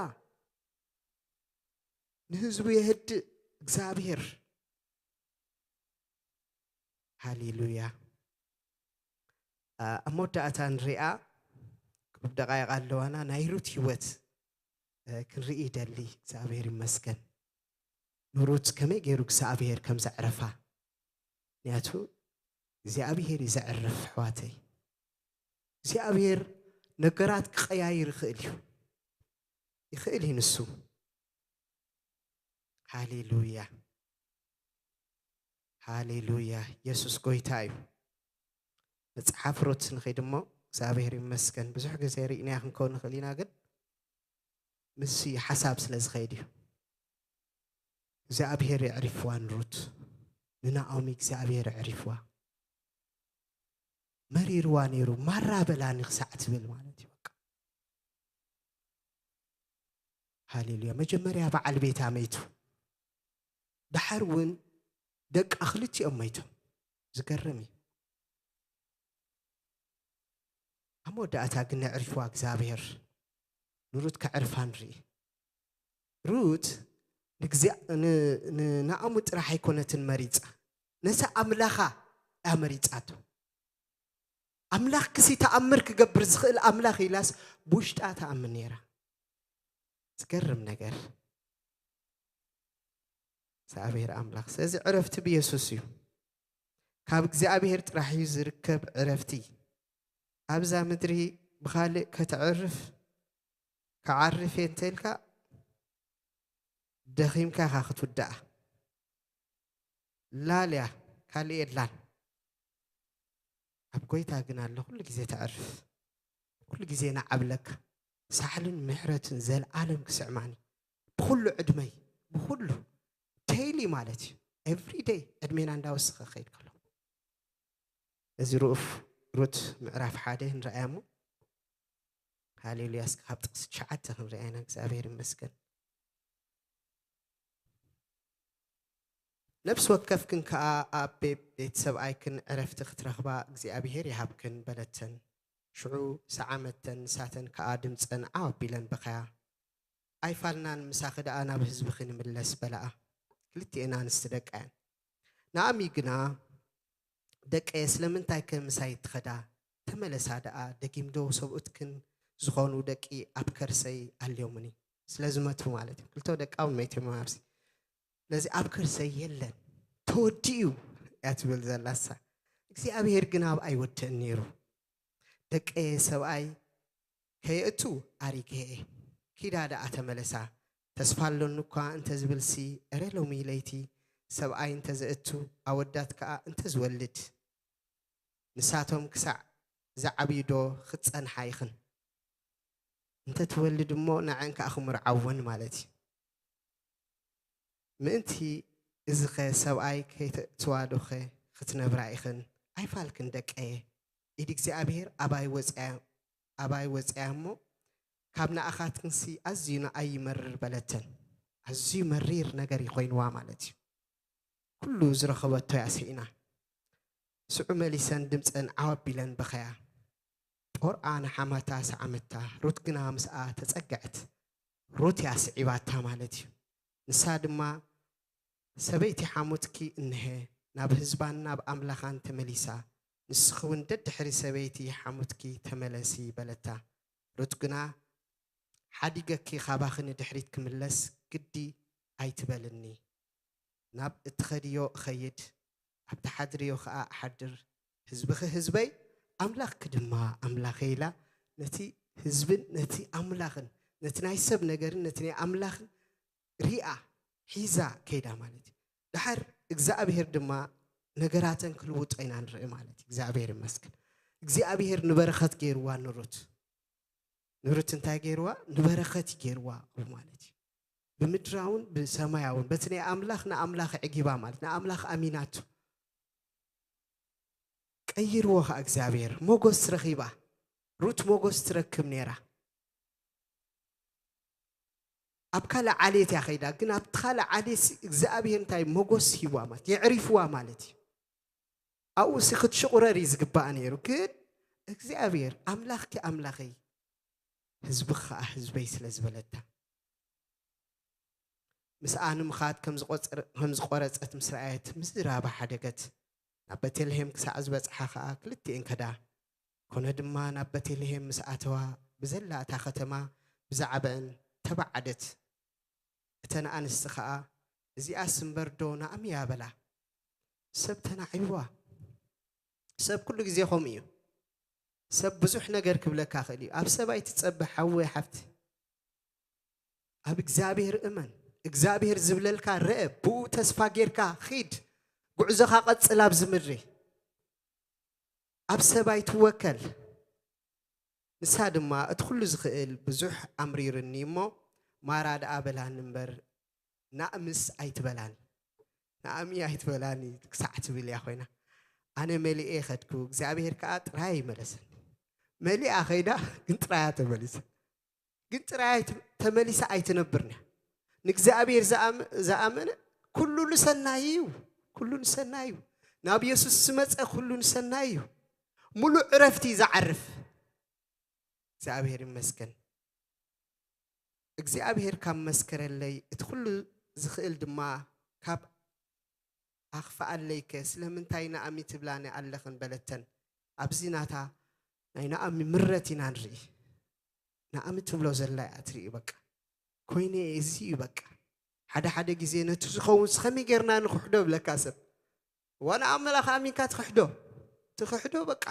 ንህዝቡ የህድእ እግዚኣብሔር። ሃሌሉያ። ኣ፣ ኣብ መወዳእታ ንሪኣ፣ ቁሩብ ደቃይቕ ኣለዋና፣ ናይ ሩት ህይወት፣ እ፣ ክንርኢ ይደሊ። እግዚኣብሔር ይመስገን። ንሩት ከመይ ገይሩ እግዚኣብሔር ከም ዘዕረፋ። ምክንያቱ እግዚኣብሔር እዩ ዘዕርፍ ኣሕዋተይ። እግዚኣብሔር ነገራት ክቐያይር ይኽእል እዩ። ይኽእል እዩ ንሱ። ሃሌሉያ። ሃሌሉያ። የሱስ ጎይታ እዩ። መጽሓፍ ሩት ንኸይድ እሞ እግዚኣብሔር ይመስገን። ብዙሕ ግዜ ርኢናያ ክንከውን ንኽእል ኢና፣ ግን ምስ ሓሳብ ስለ ዝኸይድ እዩ። እግዚኣብሔር የዕሪፍዋ ንሩት። ንናኦሚ እግዚኣብሔር የዕሪፍዋ። መሪርዋ ነይሩ፣ ማራ በላኒ ክሳዕ ትብል ማለት እዩ። በቃ። ሃሌሉያ። መጀመርያ በዓል ቤታ መይቱ። ደሓር እውን ደቃ ክልቲኦም መይቶም። ዝገርም እዩ። ኣብ መወዳእታ ግን ነዕሪፍዋ እግዚኣብሔር። ንሩት ከዕርፋ ንርኢ። ሩት ንግዜ-፣ ን-፣ ንናኦሚ ጥራሕ ኣይኮነትን መሪጻ። ነቲ ኣምላኻ እያ መሪጻቶ። ኣምላኽ ክሲ ተኣምር ክገብር ዝኽእል ኣምላኽ ኢላስ ብውሽጣ ተኣምን ነይራ። ዝገርም ነገር። እግዚኣብሔር ኣምላኽ። ስለዚ ዕረፍቲ ብየሱስ እዩ። ካብ እግዚኣብሔር ጥራሕ እዩ ዝርከብ ዕረፍቲ። ኣብዛ ምድሪ ብኻልእ ከተዕርፍ፣ ክዓርፍ እየ እንተኢልካ፣ ደኺምካ ኢኻ ክትውዳእ። ላልያ ካልእ የላን። ኣብ ጎይታ ግን ኣሎ፣ ኩሉ ግዜ ተዕርፍ፣ ኩሉ ግዜ ንዓብለካ። ሳሕልን ምሕረትን ዘልኣለም ክስዕማኒ ብኹሉ ዕድመይ፣ ብኹሉ ዴይሊ ማለት እዩ፣ ኤቭሪ ዴይ ዕድሜና እንዳወሰኸ ክኸይድ ከሎ። እዚ ሩኡፍ ሩት ምዕራፍ ሓደ ንርኣያ እሞ፣ ሃሌሉያ። እስኪ ካብ ጥቕሲ ትሽዓተ ክንርኣያ ኢና። እግዚኣብሔር ይመስገን። ነፍሲ ወከፍክን ከኣ ኣብ ቤት ሰብኣይክን ዕረፍቲ ክትረኽባ እግዚኣብሔር ይሃብክን በለተን። ሽዑ ሰዓመተን፣ ንሳተን ከኣ ድምጸን ዓው ኣቢለን በኸያ። ኣይፋልናን፣ ምሳኺ ደኣ ናብ ህዝብኺ ንምለስ በላኣ። ክልቲኤን ኣንስቲ ደቃ እየን። ናኦሚ ግና፣ ደቀየ፣ ስለምንታይከ ምሳይ ትኸዳ? ተመለሳ ደኣ፣ ደጊምዶ ሰብኡትክን ዝኾኑ ደቂ ኣብ ከርሰይ ኣልዮምኒ። ስለ ዝመቱ ማለት እዩ። ክልተ ደቃ እውን መይቶም ኣብዚ። ስለዚ ኣብ ከርሰይ የለን፣ ተወዲኡ እያ ትብል ዘላ እሳ። እግዚኣብሔር ግን ኣብኣ ኣይወድእን ነይሩ። ደቀየ፣ ሰብኣይ ከየእቱ ኣሪገ እየ። ኪዳ ደኣ ተመለሳ። ተስፋ ኣሎኒ እኳ እንተ ዝብልሲ፣ እረ ሎሚ ለይቲ ሰብኣይ እንተ ዘእቱ፣ ኣወዳት ከኣ እንተ ዝወልድ፣ ንሳቶም ክሳዕ ዝዓብዩ ዶ ክትጸንሓ ኢኽን? እንተ ትወልድ እሞ ንዐን ከኣ ክምርዓወን ማለት እዩ። ምእንቲ እዚኸ ሰብኣይ ከይተእትዋ ዶኸ ክትነብራ ኢኽን? ኣይፋልክን ደቀየ፣ ኢድ እግዚኣብሔር ኣባይ ወጽያ፣ ኣባይ ወጽያ እሞ ካብ ንኣኻትክንሲ ኣዝዩ ንኣይ ይመርር በለተን። ኣዝዩ መሪር ነገር ይኾይንዋ ማለት እዩ። ኩሉ ዝረኸበቶ እያ ስኢና። ስዑ መሊሰን ድምፀን ዓው ኣቢለን በኸያ። ጦርኣ ንሓማታ ሰዓመታ፣ ሩት ግና ምስኣ ተጸግዐት። ሩት እያ ስዒባታ ማለት እዩ። ንሳ ድማ፣ ሰበይቲ ሓሙትኪ እንሀ፣ ናብ ህዝባን ናብ ኣምላኻን ተመሊሳ፣ ንስኺ እውን ደድሕሪ ሰበይቲ ሓሙትኪ ተመለሲ በለታ። ሩት ግና፣ ሓዲገኪ ካባኺ ንድሕሪት ክምለስ ግዲ ኣይትበልኒ። ናብ እትኸድዮ እኸይድ፣ ኣብ ትሓድርዮ ኸኣ እሓድር። ህዝብኺ ህዝበይ፣ ኣምላኽኪ ድማ ኣምላኸይ ኢላ ነቲ ህዝብን ነቲ ኣምላኽን፣ ነቲ ናይ ሰብ ነገርን ነቲ ናይ ኣምላኽን ሪኣ ሒዛ ከይዳ ማለት እዩ። ደሓር እግዚኣብሔር ድማ ነገራተን ክልውጦ ኢና ንርኢ ማለት እዩ። እግዚኣብሔር ይመስገን። እግዚኣብሔር ንበረኸት ገይርዋ ንሩት። ንሩት እንታይ ገይርዋ? ንበረኸት እዩ ገይርዋ ማለት እዩ። ብምድራውን ብሰማያውን፣ በቲ ናይ ኣምላኽ ንኣምላኽ ዕጊባ ማለት፣ ንኣምላኽ ኣሚናቱ። ቀይርዎ ኸዓ እግዚኣብሔር፣ ሞጎስ ረኺባ። ሩት ሞጎስ ትረክብ ነይራ። ኣብ ካልእ ዓሌት እያ ኸይዳ፣ ግን ኣብቲ ካልእ ዓሌት እግዚኣብሔር እንታይ ሞጎስ ሂዋ ማለት፣ የዕሪፍዋ ማለት እዩ። ኣብኡ ሲ ክትሽቑረር እዩ ዝግባኣ ነይሩ፣ ግን እግዚኣብሔር፣ ኣምላኽኪ ኣምላኸይ፣ ህዝብኺ ኸዓ ህዝበይ ስለ ዝበለታ። ምስኣ ንምኻድ ከም ዝቖጸር-፣ ከም ዝቖረጸት ምስ ረኣየት፣ ምዝራባ ሓደገት። ናብ ቤተልሔም ክሳዕ ዝበጽሓ ኸኣ ክልቲኤን ከዳ። ኮነ ድማ ናብ ቤተልሔም ምስ ኣተዋ፣ ብዘላ እታ ኸተማ ብዛዕባአን ተባዓደት። እተን ኣንስቲ ኸኣ፣ "እዚኣስ እምበርዶ ናእሚ እያ?" በላ። ሰብ ተናዒብዋ። ሰብ ኩሉ ግዜ ከምኡ እዩ። ሰብ ብዙሕ ነገር ክብለካ ክእል እዩ። ኣብ ሰብ ኣይትጸበ ሓወይ ሓፍቲ። ኣብ እግዚኣብሔር እመን። እግዚኣብሔር ዝብለልካ ርአ፣ ብኡ ተስፋ ጌርካ ኺድ። ጉዕዞኻ ቀጽል ኣብዚ ምድሪ። ኣብ ሰብ ኣይትወከል። ንሳ ድማ እቲ ኩሉ ዝኽእል ብዙሕ ኣምሪሩኒ እሞ ማራ ደኣ በላኒ እምበር ናእምስ ኣይትበላን። ናእሚ ኣይትበላኒ ክሳዕ ትብል እያ ኮይና። ኣነ መሊኤ ኸድኩ፣ እግዚኣብሔር ከኣ ጥራይ ይመለሰኒ። መሊኣ ኸይዳ ግን ጥራያ ተመሊሳ። ግን ጥራያ ኣይት-፣ ተመሊሳ ኣይትነብርን እያ። ንእግዚኣብሔር ዝኣም-፣ ዝኣመነ ኩሉ ንሰናይ እዩ። ኩሉ ንሰናይ እዩ። ናብ የሱስ ዝመጸ ኩሉ ንሰናይ እዩ። ሙሉእ ዕረፍቲ እዩ ዝዓርፍ። እግዚኣብሔር ይመስገን። እግዚኣብሔር ካብ መስከረለይ፣ እቲ ኩሉ ዝኽእል ድማ ካብ ኣኽፍኣለይከ፣ ስለምንታይ ናእሚ ትብላኒ ኣለኽን በለተን። ኣብዚ ናታ ናይ ናእሚ ምረት ኢና ንርኢ። ናእሚ ትብሎ ዘላ እያ ትርኢ። በቃ ኮይነ እዚ እዩ በቃ። ሓደ ሓደ ግዜ ነቲ ዝኸውን ከመይ ጌርና ንክሕዶ ብለካ ሰብ። ዋላ ኣምላኽ ኣሚንካ ትክሕዶ። ትክሕዶ በቃ።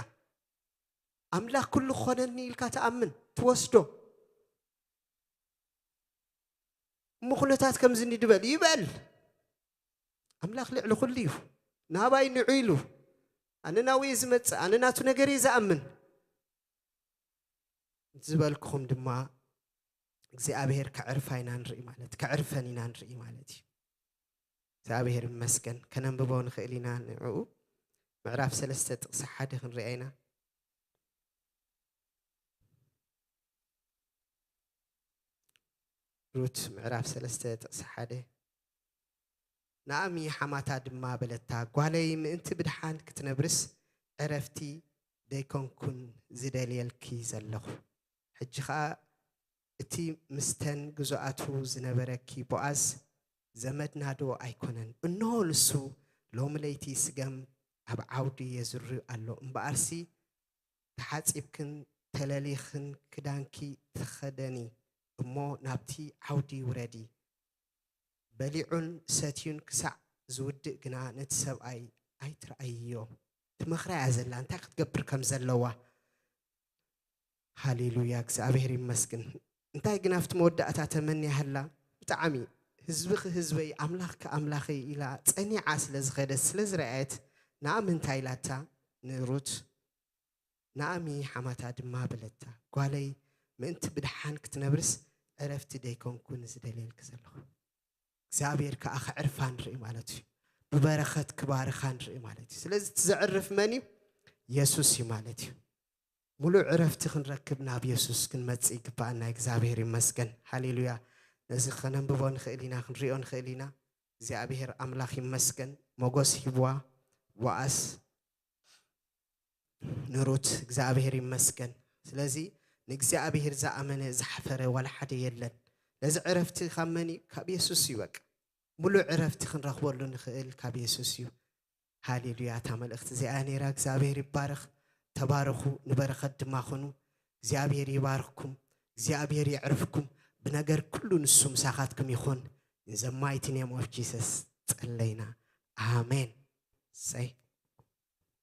ኣምላኽ ኩሉ ክኾነኒ ኢልካ ትኣምን፣ ትወስዶ። እሞ ኩነታት ከምዚ እንዲ ድበል ይበል። ኣምላኽ ልዕሊ ኩሉ እዩ። ናባይ ንዑ ኢሉ። ኣነ ናብኡ እየ ዝመጽእ፣ ኣነ ናቱ ነገር እየ ዝኣምን። ዝበልኩኹም ድማ እግዚኣብሔር ከዕርፋ ኢና ንርኢ ማለት፣ ከዕርፈን ኢና ንርኢ ማለት እዩ። እግዚኣብሔር ይመስገን። ከነንብቦ ንኽእል ኢና ንዕኡ። ምዕራፍ ሰለስተ ጥቕሲ ሓደ ክንሪኣ ኢና። ሩት ምዕራፍ ሰለስተ ጥቕሲ ሓደ። ናእሚ ሓማታ ድማ በለታ፣ ጓለይ ምእንቲ ብድሓን ክትነብርስ ዕረፍቲ ደይኮንኩን ዝደልየልኪ ዘለኹ። ሕጂ ኸኣ እቲ ምስተን ግዙኣቱ ዝነበረኪ ቦኣዝ ዘመድና ዶ ኣይኮነን? እንሆ ንሱ ሎሚ ለይቲ ስገም ኣብ ዓውዲ የዝሪ ኣሎ። እምበኣርሲ ተሓጺብክን ተለሊኽን ክዳንኪ ተኸደኒ እሞ ናብቲ ዓውዲ ውረዲ። በሊዑን ሰትዩን ክሳዕ ዝውድእ ግና ነቲ ሰብኣይ ኣይትርኣይዮ። ትመኽራ እያ ዘላ እንታይ ክትገብር ከም ዘለዋ። ሃሌሉያ፣ እግዚኣብሔር ይመስግን። እንታይ ግን ኣብቲ መወዳእታ ተመንያ ሃላ? ብጣዕሚ ህዝብኺ ህዝበይ፣ ኣምላኽኪ ኣምላኸይ ኢላ ጸኒዓ ስለ ዝኸደት፣ ስለ ዝረኣየት፣ ናእሚ እንታይ ኢላታ ንሩት? ናእሚ ሓማታ ድማ በለታ፣ ጓለይ፣ ምእንቲ ብድሓን ክትነብርስ ዕረፍቲ ደይኮንኩን ዝደልየልኪ ዘለኹ። እግዚኣብሔር ከኣ ከዕርፋ ንርኢ ማለት እዩ። ብበረኸት ክባርኻ ንርኢ ማለት እዩ። ስለዚ እቲ ዘዕርፍ መን እዩ? የሱስ እዩ ማለት እዩ። ሙሉእ ዕረፍቲ ክንረክብ ናብ የሱስ ክንመጽእ ይግብኣና። እግዚኣብሔር ይመስገን። ሃሌሉያ። ነዚ ከነንብቦ ንኽእል ኢና፣ ክንሪኦ ንኽእል ኢና። እግዚኣብሔር ኣምላኽ ይመስገን። ሞጎስ ሂብዋ፣ ቦኣስ ንሩት። እግዚኣብሔር ይመስገን። ስለዚ ንእግዚኣብሔር ዝኣመነ ዝሓፈረ ዋላ ሓደ የለን። ነዚ ዕረፍቲ ካብ መን እዩ? ካብ የሱስ እዩ። በቃ ሙሉእ ዕረፍቲ ክንረኽበሉ ንኽእል ካብ የሱስ እዩ። ሃሌሉያ። እታ መልእኽቲ እዚኣ ነይራ። እግዚኣብሔር ይባረኽ። ተባረኹ፣ ንበረኸት ድማ ኹኑ። እግዚኣብሔር ይባርኽኩም። እግዚኣብሔር የዕርፍኩም። ብነገር ኩሉ ንሱ ምሳኻትኩም ይኹን። In the mighty name of Jesus ጸለይና። ኣሜን። ሰይ